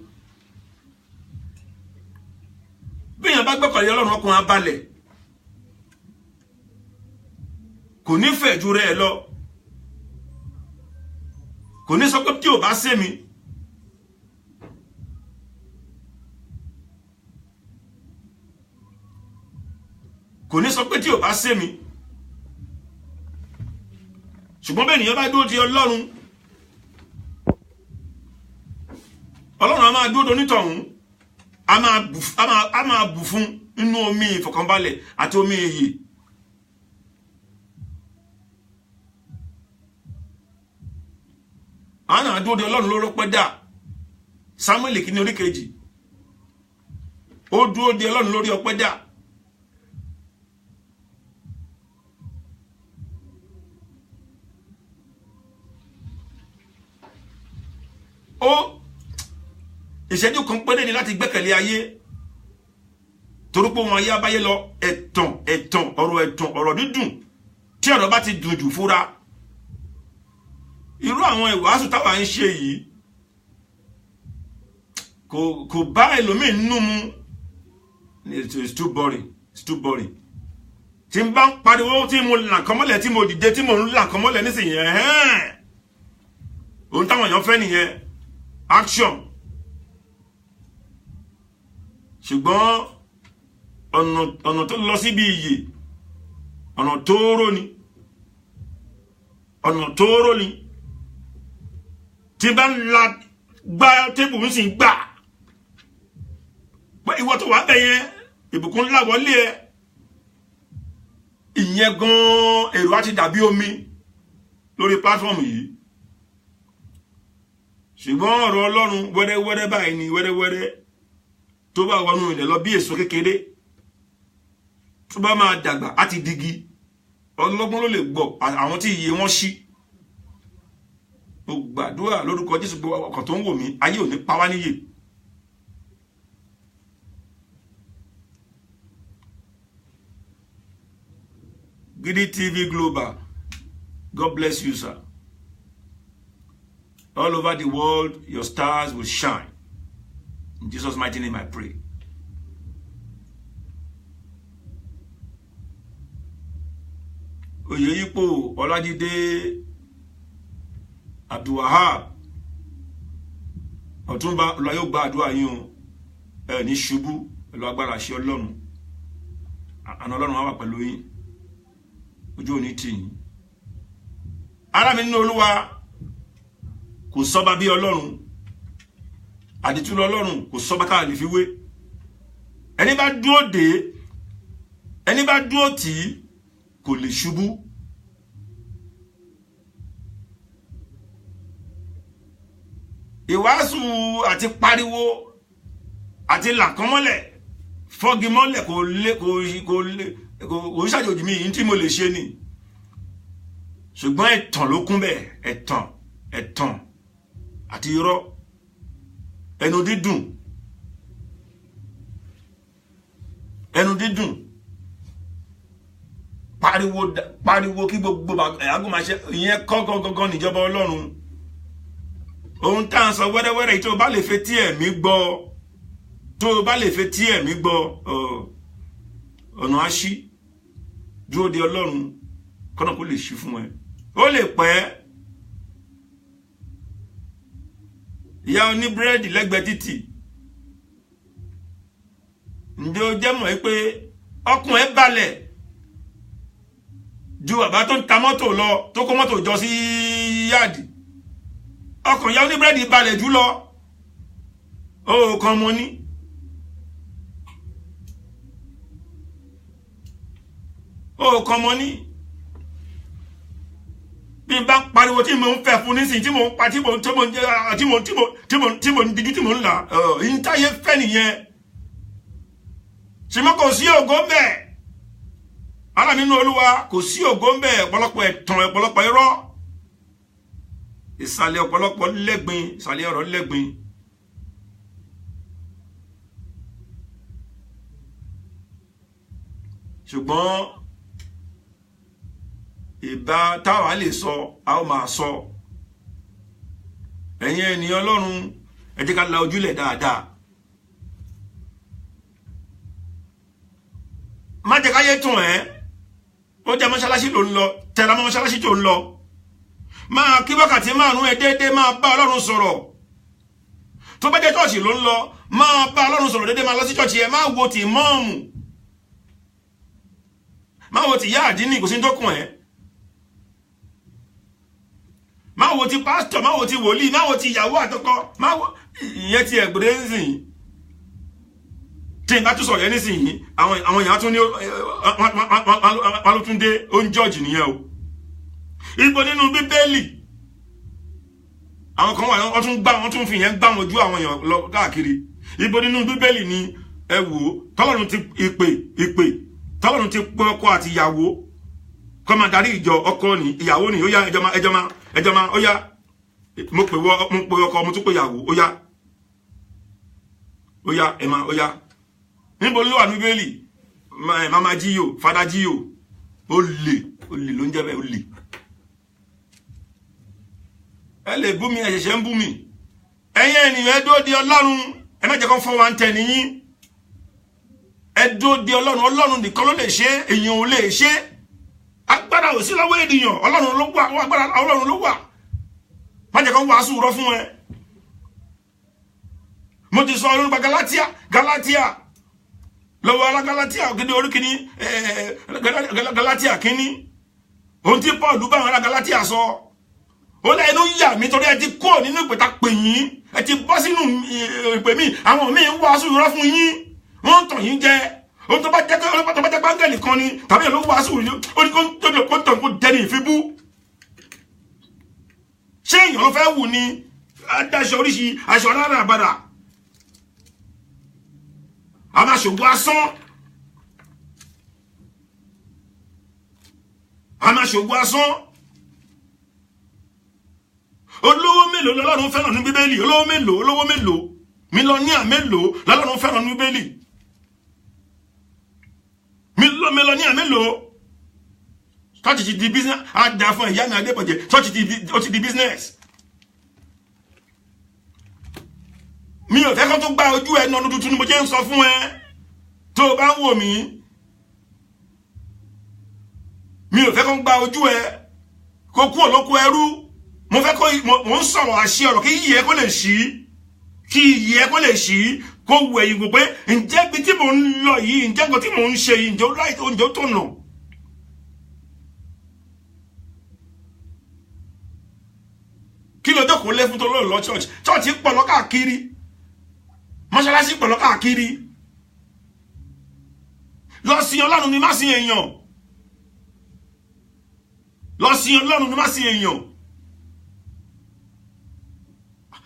Speaker 3: Bí èèyàn bá gbọ́kànlé Ọlọ́run, ọkàn á balẹ̀, kò ní fẹ̀ ju rẹ̀ lọ, kò ní sọ pé tí ò bá ṣe mi. Kò ní sọ pé tí ò bá ṣe mi. Ṣùgbọ́n bẹ́ẹ̀ nìyẹn bá dúró ti Ọlọ́run, Ọlọ́run a máa dúró donítọ̀hún, a máa bù fún nínú omi ìfọ̀kànbalẹ̀ àti omi ìyè. Àwọn náà dúró de Ọlọ́run ló rọ́pẹ́ dà. Sámúẹ́lì kìíní orí kejì, ó dúró de Ọlọ́run lórí ọpẹ́ dà. Ó ìṣẹ́jú kan péré ni láti gbẹ́kẹ̀lé ayé, torí pé wọn ayé abáyé lọ. Ẹ̀tàn ẹ̀tàn, ọ̀rọ̀ ẹ̀tàn, ọ̀rọ̀ dídùn tí ọ̀rọ̀ bá ti dùn jù fúra. Irú àwọn ìwàásù táwa ń ṣe yìí kò bá ẹlòmíì nínú mu. It's too boring, it's too boring. Tí n bá ń pariwo, tí mo là kàn mọ́lẹ̀, tí mo dìde, tí mo ń là kàn mọ́lẹ̀ nísìnyẹn, ẹ̀hẹ́n, ohun táwọn èèyàn fẹ́ nìyẹn, action. Ṣùgbọ́n ọ̀nà tó lọ síbi ìyè, ọ̀nà tóóró ni, ọ̀nà tóóró ni. Tí bá ń la gbá tébù ń sì ń gbà pé ìwọ tó wà bẹ̀ yẹn, ìbùkún ńlá wọlé ẹ, ìyẹn gan-an èrò á ti dàbí omi lórí platform yìí. Ṣùgbọ́n ọ̀rọ̀ Ọlọ́run wẹ́rẹ́wẹ́rẹ́ báyìí ni, wẹ́rẹ́wẹ́rẹ́ tó bá wọnú ilẹ̀ lọ bí èso kékeré, tó bá máa dàgbà á ti digi. Ọlọ́gbọ́n ló lè gbọ́, àwọn tí iye wọn ṣí. Mo gbàdúrà lórúkọ Jésù, gbogbo ọkàn tó ń wò mí, ayé ò ní pa wá níyè. Gidi TV Global, God bless you, sir. All over the world, your stars will shine. In Jesus' mighty name I pray. Oyeyipo Ọlájídé Abdulwahab Ọ̀túnba, Olúwa yóò gba àdúrà yín o. Ẹ ní ṣubú pẹ̀lú agbára àṣẹ Ọlọ́run. Àna Ọlọ́run á wà pẹ̀lú yín. Ojú ò ní tì yín. Ará mi nínú Olúwa, kò sọ́ba bí Ọlọ́run. Àdìtú lọ́lọ́run, kò sọ́ba tá a lè fi wé. Ẹni bá dúró dé, ẹni bá dúró tì í, kò lè ṣubú. Ìwàásù àti pariwo àti làkànmọ́lẹ̀ fọ́gi mọ́lẹ̀ kò lè kò kò lè kò ṣàjòjì mi yìí tí mo lè ṣe ni. Ṣùgbọ́n ẹ̀tàn ló kún bẹ́ẹ̀, ẹ̀tàn ẹ̀tàn àti irọ́, ẹnu dídùn, ẹnu dídùn, pariwo pariwo kí gbogbo àgọ́ máa ṣe ìyẹn kọ́ gangan níjọba Ọlọ́run. Ohun tá à ń sọ wẹ́rẹ́wẹ́rẹ́ yìí, tó o bá lè fetí ẹ̀mí gbọ́, tó o bá lè fetí ẹ̀mí gbọ́, Ọ̀nà á ṣí. Dúró de Ọlọ́run kọ́nà kó lè ṣí fún ẹ. Ó lè pẹ́. Ìyá oní búrẹ́dì lẹ́gbẹ̀ẹ́ títì, ǹjẹ́ o jẹ́ mọ̀ pé ọkùn ẹ balẹ̀ ju bàbá tó ń ta mọ́tò lọ, tó kó mọ́tò jọ sí yáàdì? Ọkàn ìyá oní búrẹ́dì balẹ̀ jù lọ. Ó kàn mọ́ ní. Ó kàn mọ́ ní. Bí n bá pariwo tí mo ń fẹ́ fún nísìnyí, tí mo ń pa, tí mo ń dijú, tí mo ń là, ìyíntàyé fẹ́ nìyẹn. Ṣùgbọ́n kò sí ògo ń bẹ̀. Ará nínú Olúwa, kò sí ògo ń bẹ̀. Ọ̀pọ̀lọpọ̀ ẹ̀tàn, ọ̀pọ̀lọpọ̀ irọ́, ìsàlẹ̀ ọ̀pọ̀lọpọ̀ lẹ́gbin, ìsàlẹ̀ ọ̀rọ̀ lẹ́gbin. Ṣùgbọ́n ìbá táwa lè sọ, a ó máa sọ. Ẹ̀yin ènìyàn Ọlọ́run, ẹ jẹ́ ká la ojúlẹ̀ dáadáa. Má jẹ́ káyé tún ẹ́. Ó jẹ́ mọ́ṣáláṣí ló ń lọ, tẹ̀ra mọ́ mọ́ṣáláṣí tó ń lọ. Máa kí wákàtí márùn-ún ẹ déédéé, máa bá Ọlọ́run sọ̀rọ̀. Tó bá jẹ́ ṣọ́ọ̀ṣì ló ń lọ, máa bá Ọlọ́run sọ̀rọ̀ déédéé, máa lọ sí ṣọ́ọ̀ṣì ẹ, máa wo ti mọ́ọ̀mù, máa wo ti ìyá àdínì, kò sí tó kàn ẹ́. Máa wo ti pásítọ̀, máa wo ti wòlíì, máa wo ti ìyàwó àtọkọ, máa wo ìyẹn ti ẹ̀gbẹ́rẹ́ ń sìn. Tí n bá tún sọ̀rọ̀ yẹn nísìnyí, àwọn èèyàn tún ní wọn ló tún dé, ó ń jọ́ọ̀jì nìyẹn o. Ibo nínú Bíbélì àwọn kan wà, wọ́n tún gbá, wọ́n tún fi yẹn gbá wọn ju àwọn èèyàn lọ káàkiri. Ibo nínú Bíbélì ni ẹ wò ó, tọ́lọ́run ti ìpè tọ́lọ́run ti pé ọkọ àti ìyàwó kọ́ máa darí ìjọ? Ọkọ ni, ìyàwó ni, ó yá, ẹjọ́ máa ẹjọ́ máa ẹjọ́ máa, ó yá, mo pè ọkọ, mo tún pè ìyàwó, ó yá, ó yá, ẹ máa, ó yá. Níbo ló wà ní Bíbélì? Mama jíyò, fada jíyò, ó lè ló ń jẹ́ bẹ́ẹ̀, ó lè. Ẹ lè bú mi, ẹ ṣẹ̀ṣẹ̀ ń bú mi. Ẹ̀yin ènìyàn, ẹ dúró de Ọlọ́run, ẹ má jẹ́ kó fọ́ wa ń tẹ̀ nìyí. Ẹ dúró de Ọlọ́run, Ọlọ́run nìkan ló lè ṣe, èèyàn ò lè ṣe. Agbára ò sí lọ́wọ́ ènìyàn, Ọlọ́run ló wà, agbára Ọlọ́run ló wà. Má jẹ́ kó wàásù rọ fún ẹ. Mo ti sọ ọlọ́run pa Galatia, Galatia lọ́wọ́ ara Galatia ògidì orí kìíní, Galatia kìíní. Ohun tí Paul bá àwọn ará Galatia sọ, ó lẹ́ inú yà mí torí ẹ ti kúrò nínú ìpè tá pè yín, ẹ ti bọ́ sínú ìpè mí, àwọn míì ń wàásù irọ́ fún yín, wọ́n ń tàn yín jẹ. Ohun tó bá jẹ́ pángẹ́lì kan ni tàbí ló wàásù, ó ní kó tàn kó dẹni ìfibú. Ṣé èèyàn ló fẹ́ wù ni? Adáṣọ oríṣi aṣọ alára àbàdà, a máa ṣògo asán, a máa ṣògo asán. Olówó mélòó lọ́lọ́run fẹ́ràn ní Bíbélì? Olówó mélòó, olówó mélòó, mílíọ̀nìà mélòó lọ́lọ́run fẹ́ràn ní Bíbélì? Mílíọ̀nìà mélòó? Church ti di business. Á da fún ìyá mi Adébọ̀jẹ̀, church ti di business. Mi ò fẹ́ kó tó gba ojú ẹ nọdún tuntun ni mo jẹ́ ń sọ fún ẹ. Tó o bá ń wò mí, mi ò fẹ́ kó gba ojú ẹ kó kú òlóko ẹrú. Mo fẹ́ kó, mo ń sọ̀rọ̀ àṣẹ ọ̀rọ̀ kí iyì ẹ kó lè ṣí, kí iyì ẹ kó lè ṣí, kó wù ẹ̀yìn gbò pé ǹjẹ́ ibi tí mò ń lọ yìí, ǹjẹ́ nǹkan tí mò ń ṣe yìí, ǹjẹ́ ó láì, ǹjẹ́ ó tọ̀nà. Kí ló jókòó lé fún tó lóòlọ́ lọ church? Church pọ̀ lọ káàkiri, mọ́ṣáláṣí pọ̀ lọ káàkiri. Lọ sin Ọlọ́run ni, má sin èèyàn. Lọ sin Ọlọ́run ni, má sin èèyàn.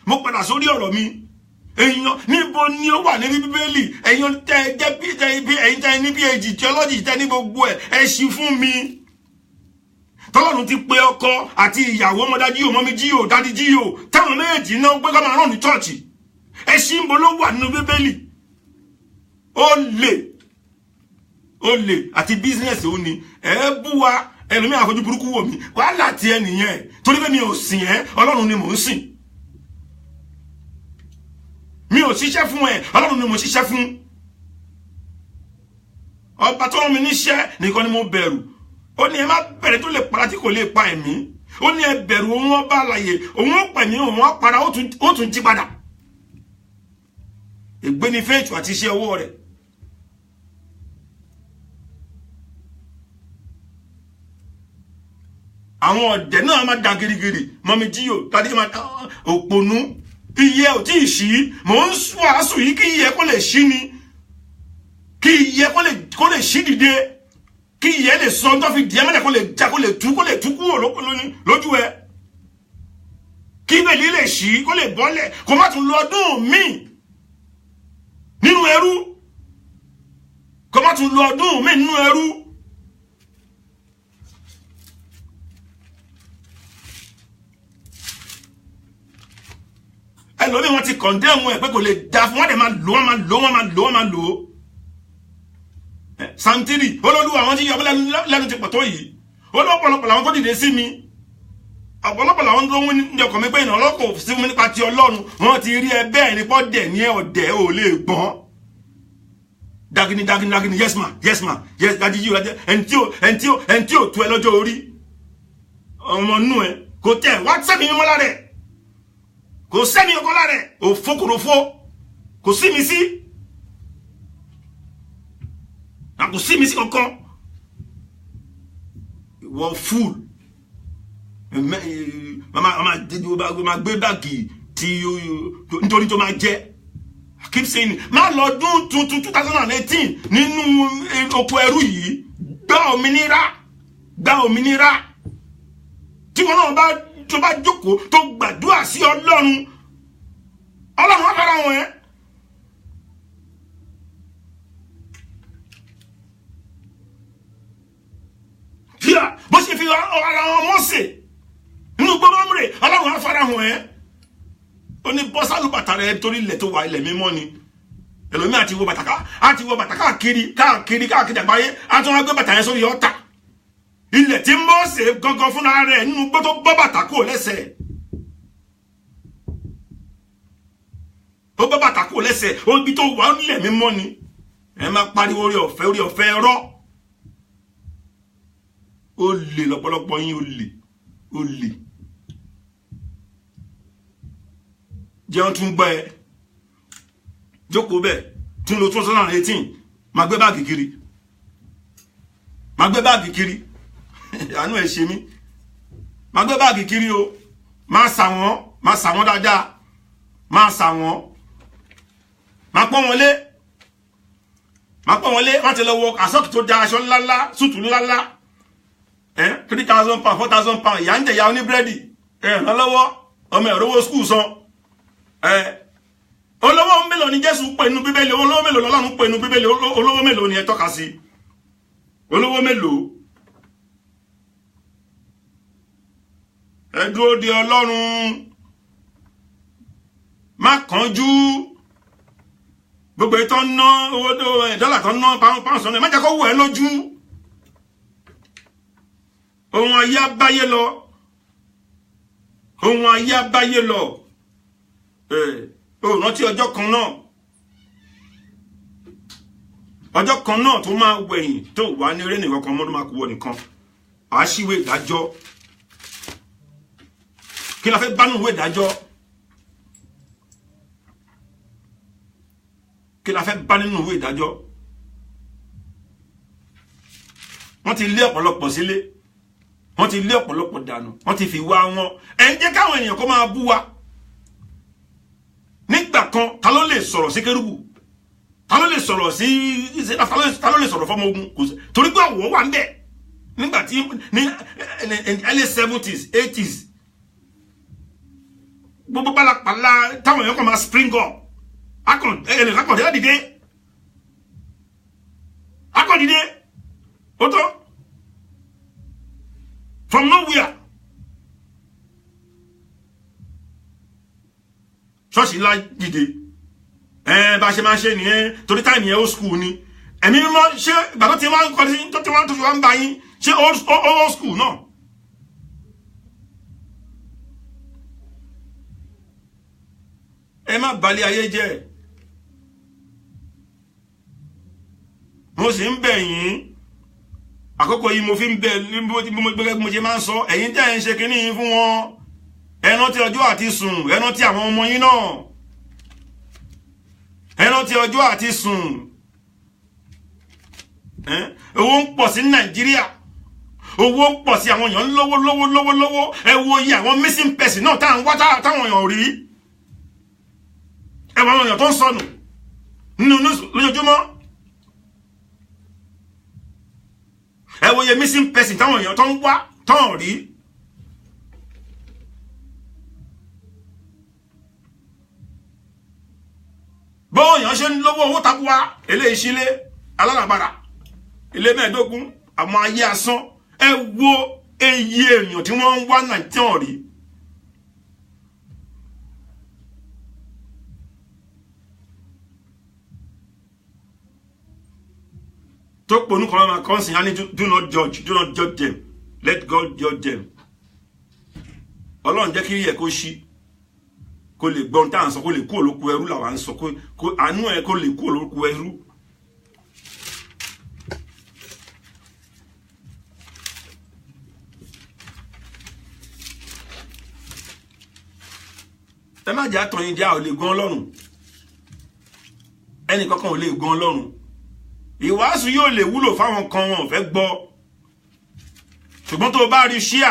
Speaker 3: Mo padà sórí ọ̀rọ̀ mi. Èèyàn níbo ni ó wà ní Bíbélì? Ẹ̀yin tẹ́ jẹ́ bí ẹ̀yin tẹ́ ní PhD theology, tẹ́ ní gbogbo ẹ̀, ẹ ṣí fún mi. Tọ́lọ́run ti pe ọkọ àti ìyàwó, ọmọdá jíò, mọ́mí jíò, dádì jíò, táwọn méjì náà gbé ká máa rán ní chọ́ọ̀chì. Ẹ ṣí ń bo ló wà nínú Bíbélì? Ó lè àti bísínẹ́sì ó ní ẹ bú wa. Ẹlòmíì àfojú burúkú wò mí, wàhálà ti ẹ nìyẹn, torí pé mi ò sìn ẹ, Ọlọ́run ni mò ń sìn. Mi ò ṣiṣẹ́ fún ẹ, Ọlọ́run ni mo ṣiṣẹ́ fún. Ọba tó rán mi níṣẹ́ nìkan ni mo bẹ̀rù. Ó ní ẹ má bẹ̀rẹ̀ tó lè para tí kò lè pa ẹ̀mí. Ó ní ẹ bẹ̀rù òun ọba àlàyé, òun ó pẹ̀mí, òun á para, ó tún jí padà. Ègbé ni fẹ́ẹ̀tù àti iṣẹ́ ọwọ́ rẹ̀. Àwọn ọ̀dẹ̀ náà máa da girigiri, mọ́mi jíyò tàbí máa da òpònú. Iye ò tí ì ṣí, mò ń wàásù yìí kí iye kó lè ṣí ni, kí iye kó lè ṣí dìde, kí iye lè sọ tó fi dìé mẹ́lẹ̀ kó lè já, kó lè tú kúrò lójú ẹ, kí bèlí lè ṣí, kó lè bọ́lẹ̀, kó má tún lọ ọdún míì nínú ẹrú, kó má tún lọ ọdún míì nínú ẹrú. Ẹlòmíì wọn ti kọ̀ndẹ́mù ẹ̀ pé kò lè da fún wọn, dẹ̀ máa lò wọ́n, máa lò wọ́n, máa lò wọ́n, máa lò ó. Santiri olólùwà àwọn tí yọ lẹ́nu ti pọ̀ tó yìí, olópọ̀lọpọ̀ làwọn tó dìde sí mi, ọ̀pọ̀lọpọ̀ làwọn tó ń ní ọkàn mi pé ìrànlọ́kọ̀ sí mi nípa ti Ọlọ́run. Wọ́n ti rí ẹ bẹ́ẹ̀ ní pọ́ dẹ̀ ní ẹ ọ̀dẹ̀ ò lè gbọ́n. Dagini dagini dagini, yes ma, yes ma, yes dadi yìí, ẹni tí ò tó ẹ lọ́jọ́ orí ọmọ nú ẹ kò tẹ̀ wá sẹ́mi mímọ́ lára ẹ̀, kò sẹ́mi ọkọ lára ẹ̀, òfókòròfó kò sí mi sí, kò sí mi sí kankan. Ìwọ fúl mama gbé báàgì tí nítorí tó máa jẹ. I keep saying, má lọ dún tuntun 2018 nínú oko ẹrú yìí. Gba òmìnira, gba òmìnira. Tí wọn náà bá tó bá jókòó tó gbàdúrà sí Ọlọ́run, Ọlọ́run á fara wọn ẹ. Bó ṣe fi ara wọn Mósè nínú gbọ́mọ́mùrè, Ọlọ́run á fara hàn ẹ́. Ó ní bọ́ sálùbàtà rẹ torí ilẹ̀ tó wà ilẹ̀ mímọ́ ni. Ẹlòmíì àti wọ bàtà àti wọ bàtà káàkiri káàkiri káàkiri àgbáyé, á tún wá gbé bàtà yẹn sórí ọ̀tà. Ilẹ̀ tí Mósè gangan fúnra rẹ̀ nínú gbọ́ tó bọ́ bàtà kúrò lẹ́sẹ̀, ó bọ́ bàtà kúrò lẹ́sẹ̀, ibi tó wà nílẹ̀ mímọ́ ni. Ẹ máa pariwo orí ọ̀fẹ́, orí ọ̀fẹ́ rọ́. Ó lè lọ́pọ̀lọpọ̀ yín, ó lè, ó lè jẹun tún gbọ́ ẹ jókòó bẹ́ẹ̀ tún lo 2018 máa gbé báàgì kiri, máa gbé báàgì kiri. Àánú ẹ ṣe mí, máa gbé báàgì kiri o, máa sà wọ́n, máa sà wọ́n dáadáa, máa sà wọ́n, máa pọ́n wọn lé, máa pọ́n wọn lé. Wọ́n ti lọ wọ àsọ́kì tó da aṣọ ńláńlá, súùtù ńláńlá, £3,000, £4,000. Ìyá ń jẹ̀yà oníbírẹ́dì, ẹ̀ ràn lọ́wọ́, ọmọ ẹ̀rọ owó skul san. Olówó mélòó ni Jésù pè nínú Bíbélì? Olówó mélòó lọ́lọ́run pè nínú Bíbélì? Olówó mélòó ni ẹ tọ́ka sí? Olówó mélòó? Ẹ dúró de Ọlọ́run, má kánjú. Gbogbo ètò ń ná owó dọ́là tó ń ná pound sọ́nà, má jẹ́ kó wù ẹ́ lójú. Ohun ayé abáyé lọ, ohun ayé abáyé lọ. Ó rántí ọjọ́ kan náà, ọjọ́ kan náà tó máa wẹ̀yìn tó wà ní eré nìkan kan mọ́dún máa kú wọ nìkan. Àṣìwé ìdájọ́, kí la fẹ́ bá nínú ìwé ìdájọ́? Kí la fẹ́ bá nínú ìwé ìdájọ́? Wọ́n ti lé ọ̀pọ̀lọpọ̀ sílé, wọ́n ti lé ọ̀pọ̀lọpọ̀ dànù, wọ́n ti fi wá wọn. Ẹ̀ ń jẹ́ káwọn ènìyàn kó máa bú wa. Nígbà kan, ta ló lè sọ̀rọ̀ sí kérúbù? Ta ló lè sọ̀rọ̀ sí, ta ló lè sọ̀rọ̀ fọ́mọ ogun? Kò sí, torí pé àwọ̀ wà ń bẹ̀. Nígbà tí ní early 70s, 80s, gbogbo pálapàla táwọn èèyàn kan máa spring up, akọ̀dé dìde, akọ̀dìde, ó tó from nowhere. Ṣọ́ọ̀ṣì ńlá dìde, bá ṣe máa ṣe nìyẹn, torí táìmù yẹn old school ni. Ẹ̀mí mímọ́ ṣé ìgbà tó ti wá ń kọ́ tó ti wá tó fi wá ń bá yín ṣé old school náà. Ẹ má balẹ̀ ayé jẹ́. Mo sì ń bẹ̀ yín àkókò yìí, mo fi ń bẹ̀ bí mo ṣe máa ń sọ, ẹ̀yin tẹ́ ẹ̀ ń ṣe kínní yín fún wọn, ẹ rántí ọjọ́ àti sùn, ẹ rántí àwọn ọmọ yín náà, ẹ rántí ọjọ́ àti sùn. Owó ń pọ̀ sí Nàìjíríà, owó ń pọ̀ sí, àwọn èèyàn lówó lówó lówó lówó. Ẹ wo iye àwọn missing person náà táwọn wá táwọn èèyàn rí, ẹ wo àwọn èèyàn tó ń sọnù nínú lójoojúmọ́, ẹ wo iye missing person táwọn èèyàn tó ń wá táwọn rí. Bọ́ọ̀ èèyàn ṣe ń lówó owó tabuwa, eléyìí sílé aláràbarà, ilé 15, àwọn ayé asán. Ẹ wo iye èèyàn tí wọ́n ń wá Nàìjíríà rí. Tó ponú kan máa kọ́ sí yanni, do not judge, do not judge them, let God judge them. Ọlọ́run jẹ́ kí yẹ kó ṣí, kó lè gbọ́n tá à ń sọ, kó lè kú olóko ẹrú làwa ń sọ, kó àánú ẹ kó lè kú olóko ẹrú. Ẹ má jẹ́ àtọ̀yìn jẹ́, àwọn ò lè gan Ọlọ́run, ẹnì kankan ò lè gan Ọlọ́run. Ìwàásù yóò lè wúlò fáwọn kan, wọn ò fẹ́ gbọ́, ṣùgbọ́n tó bá rí ṣíà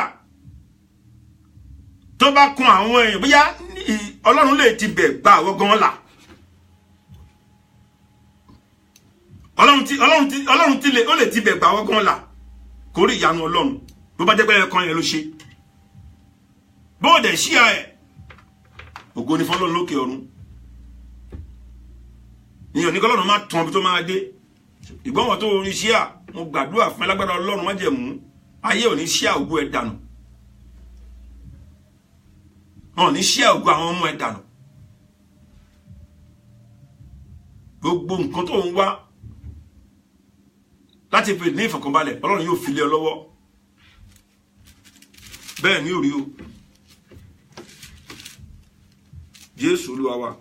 Speaker 3: tó bá kun àwọn èèyàn, bóyá Ọlọ́run lè ti bẹ̀ gba àwọn gan là. Ọlọ́run ti lè, ó lè ti bẹ̀ gba àwọn gan là, kó rí ìyanu Ọlọ́run. Bó bá jẹ́ pé ẹ̀kan yẹn ló ṣe, bó dẹ̀ ṣíà ẹ̀, ògo ni fọ́lọ́run lókè ọ̀run. Ìyẹn ní kọ́lọ́run má tán ibi tó máa dé. Ìgbọ́n wọn tó rí ṣíà, mo gbàdúrà fún ẹlágbára Ọlọ́run májẹ̀mú, ayé ò ní ṣíà ògo ẹ̀ dànù, wọn ò ní ṣíà ògo àwọn ọmọ ẹ̀ dànù. Gbogbo nǹkan tó ń wá láti fi ní ìfọ̀kànbalẹ̀, Ọlọ́run yóò fi lé ọ lọ́wọ́. Bẹ́ẹ̀ ni ò rí o. Jésù Olúwa wa.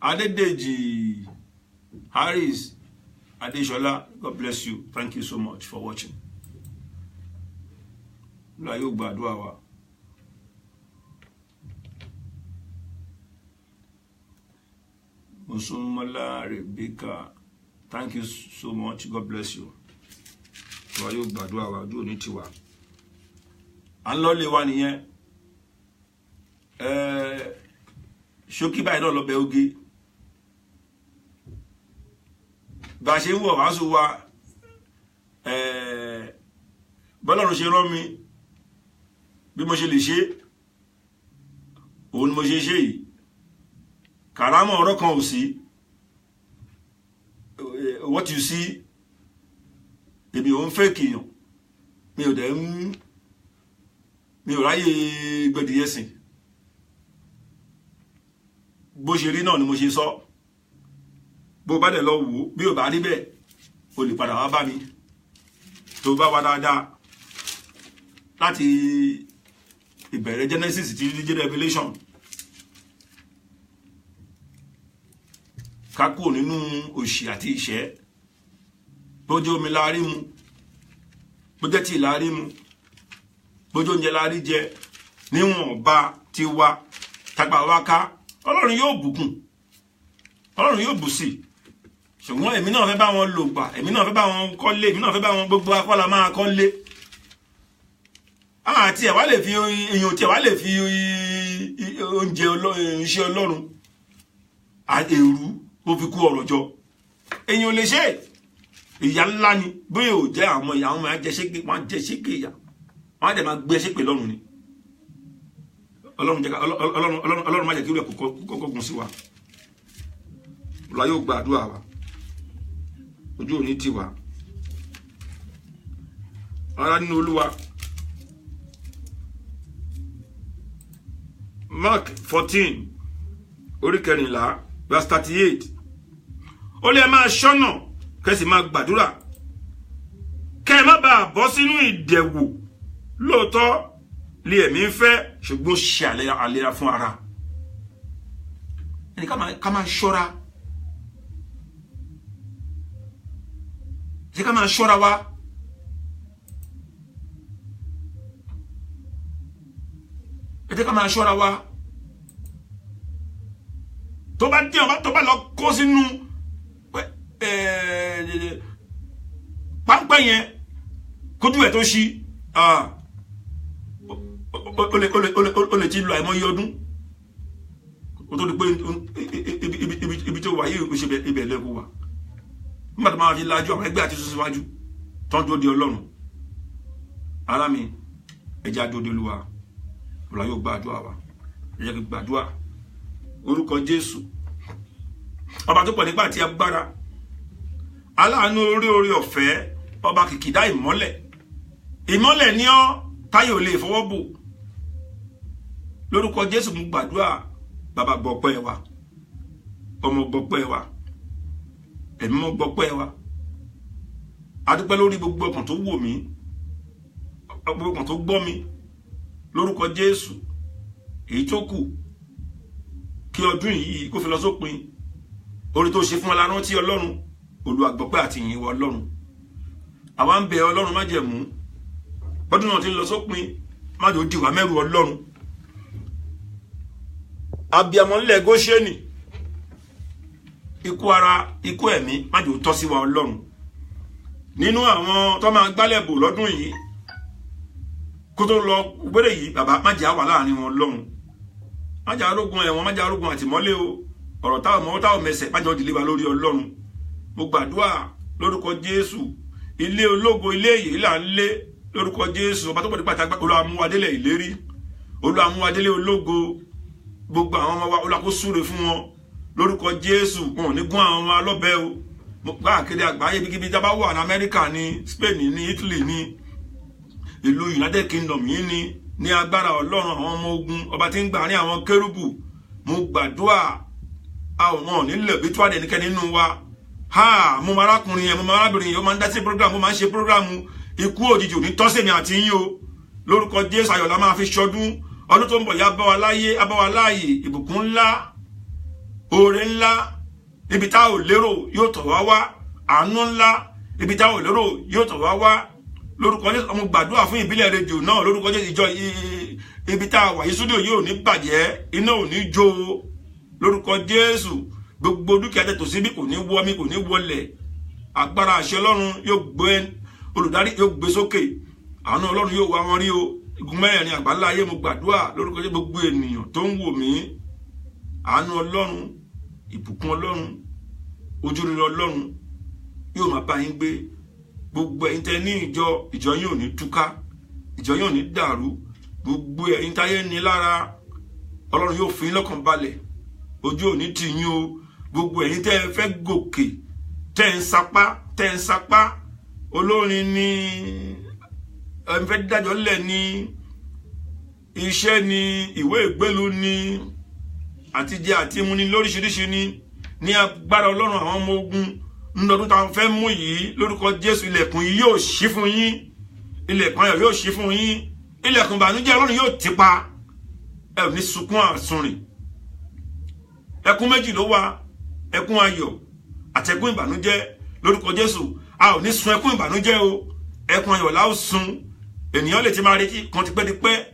Speaker 3: Adedeji Harris Adesola, God bless you. Thank you so much for watching. Olúwa yóò gbàdúrà wa. Mosunmola Rebecca, thank you so much. God bless you. Olúwa yóò gbàdúrà wa, ojú òní tiwa. À ń lọ lé wa nìyẹn. Ṣókí báyìí náà lọ́bẹ̀ oge. Bá a ṣe ń wọ̀ wàásù wa, bọ́lọ́run ṣe rán mi bí mo ṣe lè ṣe, òun ni mo ṣe ṣe yìí. Kàrámọ̀ ọ̀rọ̀ kan ò sí. What you see, èmi ò ń fẹ́ kìyàn, mi ò dẹ̀ ń, mi ò ráyè gbẹ̀dìyẹ sìn. Bó ṣe rí náà ni mo ṣe sọ. Bó bá dẹ̀ lọ wò ó, bí ò bá rí bẹ́ẹ̀, o lè padà wá bá mi. Tó bá wá dáadáa láti ìbẹ̀rẹ̀ Genesis tí dé Revelation, ká kúrò nínú òṣì àti ìṣẹ́. Bójú omi la rí mu, bójú ẹtì la rí mu, bójú oúnjẹ la rí jẹ, níwọ̀nba ti wa tàgbà wa ká, Ọlọ́run yóò bùkún, Ọlọ́run yóò bù sí. Ṣùgbọ́n èmi náà fẹ́ bá wọn lò gbà, èmi náà fẹ́ bá wọn kọ́lé, èmi náà fẹ́ bá wọn, gbogbo akọ́la máa kọ́lé. Àti ẹ̀ wá lè fi èèyàn tí ẹ̀ wá lè fi oúnjẹ iṣẹ́ Ọlọ́run èrú ó fi kú ọ̀rọ̀ jọ. Èèyàn ò lè ṣe, ìyà ńlá ni. Bóyá ò jẹ́ àwọn ìyá wọn máa jẹ ṣépè, wọ́n á jẹ ṣépè ìyà, wọ́n á dẹ̀ máa gbé ṣépè lọ́run ni. Ọlọ́run jẹ́ ká Ọlọ́run má jẹ́ kí irú ẹ̀ kọ́kọ́ gun sí wa. Olúwa yóò gba àdúrà wa, ojú òní tì wá. Ará nínú Olúwa, Mark 14 orí 14 verse 38, ó lè máa ṣọ́nà kẹ́ sì máa gbàdúrà, kẹ́ ẹ má bàa bọ́ sínú ìdẹ̀wò. Lóòótọ́ lé ẹ̀mí ń fẹ́ ṣùgbọ́n ṣe àlera fún ara. Ẹni ká máa ṣọ́ra, ṣé ká máa ṣọ́ra wa. Ẹ jẹ́ ká máa ṣọ́ra wa. Tó bá dín ọba tó bá lọ kó sínú páńpẹ́ yẹn kójú ẹ̀ tó ṣí, ó lè ti lọ àìmọye ọdún ó tó di pé ibi tó wà yìí ó ṣe ibẹ̀ lẹ́kọ̀ọ́ wà. Nígbà tó máa fi lajú àwọn ẹgbẹ́ àti síwájú tó ń dúró de Ọlọ́run. Ará mi, ẹ jẹ́ á dúró de Olúwa. Olúwa yóò gbàdúrà wa. Ẹ jẹ́ kí gbàdúrà. Orúkọ Jésù, ọba tó pọ̀ nígbà tí agbára, aláàánú orí orí ọ̀fẹ́, ọba kìkìdá ìmọ́lẹ̀. Ìmọ́lẹ̀ ní ọ́ táyé ò lè fọwọ́ bò. Lórúkọ Jésù mo gbàdúrà, bàbá gbọpẹ́ wa, ọmọ gbọpẹ́ wa, ẹ̀mí mọ́ gbọpẹ́ wa. A dúpẹ́ lórí gbogbo ọkàn tó wò mí, gbogbo ọkàn tó gbọ́ mi. Lórúkọ Jésù, èyí tó kù kí ọdún yìí kó fi lọ sópin, orí tó ṣe fún wa rántí Ọlọ́run. Olúwa gbọpẹ́ àti ìyìn wa Ọlọ́run. Àwa ń bẹ Ọlọ́run májẹ̀mú, bọ́dún náà ti ń lọ sópin, má jò dìwà mẹ́rù Ọlọ́run. Abiyamọ ńlẹ̀ Góṣẹ́nì, ikú ara ikú ẹ̀mí má jò tọ́ sí wa Ọlọ́run. Nínú àwọn tó máa gbálẹ̀ bò lọ́dún yìí kó tó lọ gbére yìí, bàbá má jẹ́ àwà láàrin wọn Ọlọ́run. Má jẹ́ arógun ẹ̀wọ̀n, má jẹ́ arógun àtìmọ́lé o. Ọ̀rọ̀ táwọn mọ́ táwọn mẹsẹ̀ má jẹ́ òdìlé wa lórí Ọlọ́run. Mo gbàdúrà lórúkọ Jésù, ilé ológo ilé yìí là ń lé lórúkọ Jésù. Ọba tó pọ̀ nípa àtàgbà, Olúwa mú wa délẹ̀ ìlérí, Olúwa mú wa délé ológo. Gbogbo àwọn ọmọ wa, Olúwa kó súre fún wọn lórúkọ Jésù. Wọn ò ní gún àwọn ọmọ alọ́bẹ̀ o. Káàkiri àgbáyé, ibikíbi tá a bá wà ní Amẹ́ríkà ní Spain ní Italy ní ìlú United Kingdom yìí ní agbára Ọlọ́run àwọn ọmọ ogun, ọba tí ń gbà ní àwọn kérúbù, mo gbàdúrà àwọn ò ní lè bí tó àdé ẹnikẹ́ni nínú wa. Ha, mo máa arákùnrin yẹn, mo máa arábìnrin yẹn, ó máa ń dá sí program, ó máa ń ṣe program. Ikú òjijì ò ní tọ́ sí èmi àti yín o. Lórúkọ Jésù, ayọ̀ la máa fi ṣọdún. Ọdún tó ń bọ̀ yá bá wa láyé, á bá wa láàyè, ìbùkún ńlá, oore ńlá, ibi tá ò lérò yóò tọ̀ wá wá, àánú ńlá, ibi tá ò lérò yóò tọ̀ wá wá. Lórúkọ Jésù, mo gbàdúrà fún ìbílẹ̀ rédíò náà lórúkọ Jésù. Ìjọ ibi tá a wà yìí, súdíò yóò ní bàjẹ́, iná ò ní jó o. Lórúkọ Jésù, gbogbo dúkìá tẹ tòsí bí kò ní wọ mi, kò ní wọlẹ̀. Agbára àṣẹ Ọlọ́run yóò gbé olùdarí, yóò gbé sókè. Àánú Ọlọ́run yóò wá wọn rí o. Igun mẹ́rin àgbáńlá ayé, mo gbàdúrà lórúkọ Jésù, gbogbo ènìyàn tó ń wò mí, àánú Ọlọ́run, ìbùkún Ọlọ́run, ojúrere Ọlọ́run yóò máa bá yín gbé. Gbogbo ẹ̀yin tẹ́ ní ìjọ, ìjọ yín ò ní túká, ìjọ yín ò ní dàrú. Gbogbo ẹ̀yin táyé ní lára, Ọlọ́run yóò fi yín lọ́kàn balẹ̀, ojú ò ní tì yín o. Gbogbo ẹ̀yin tẹ́ fẹ́ gòkè, tẹ́ ń sapá, tẹ́ ń sapá, olórin ni ẹ fẹ́ dájọ́ lẹ̀ ní iṣẹ́ ni ìwé ìgbélu ni àtijẹ àti mu ni lóríṣiríṣi ni ní agbára Ọlọ́run àwọn ọmọ ogun ńlọdún táwọn fẹ́ mú yìí lórúkọ Jésù, ilẹ̀kùn yìí yóò ṣí fún yín, ilẹ̀kùn ayọ̀ yóò ṣí fún yín, ilẹ̀kùn ìbànújẹ́ Ọlọ́run yóò tì pa. Ẹ ò ní sunkún àsunrìn. Ẹkún méjì ló wà, ẹkún ayọ̀ àtẹkún ìbànújẹ́. Lórúkọ Jésù, a ò ní sun ẹkún ìbànújẹ́ o, ẹkún ayọ̀ la ó sun. Ènìyàn lè ti máa retí kan tipẹ́tipẹ́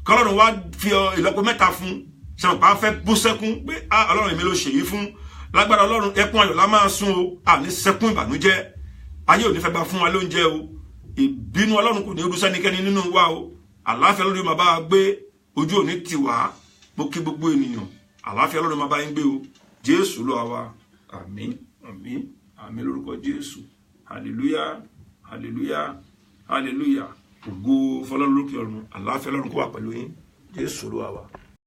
Speaker 3: kọ́lọ́run wá fi ìlọ́po mẹ́ta fún, ṣàǹpá fẹ́ bú sẹ́kún pé Ọlọ́run èmi ló ṣèyí fún. Lágbára Ọlọ́run, ẹkún ayọ̀ la máa sun o, a ní sẹ́kún ìbànújẹ́. Ayé ò ní fẹ́ gba fún wa lóúnjẹ o, ìbínú Ọlọ́run kò ní rú sẹ́nikẹ́ni nínú wa o. Àlàáfíà Ọlọ́run máa bá wa gbé, ojú ò ní tì wá. Mo kí gbogbo ènìyàn, àlàáfíà Ọlọ́run máa bá yín gbé o. Jésù Olúwa wa, àmín, àmín, àmín lórúkọ Jésù. Hallelujah, hallelujah, hallelujah. Ògo fọ́lọ́run lókè ọ̀run, àlàáfíà Ọlọ́run kó wà pẹ̀lú yín. Jésù Olúwa wa.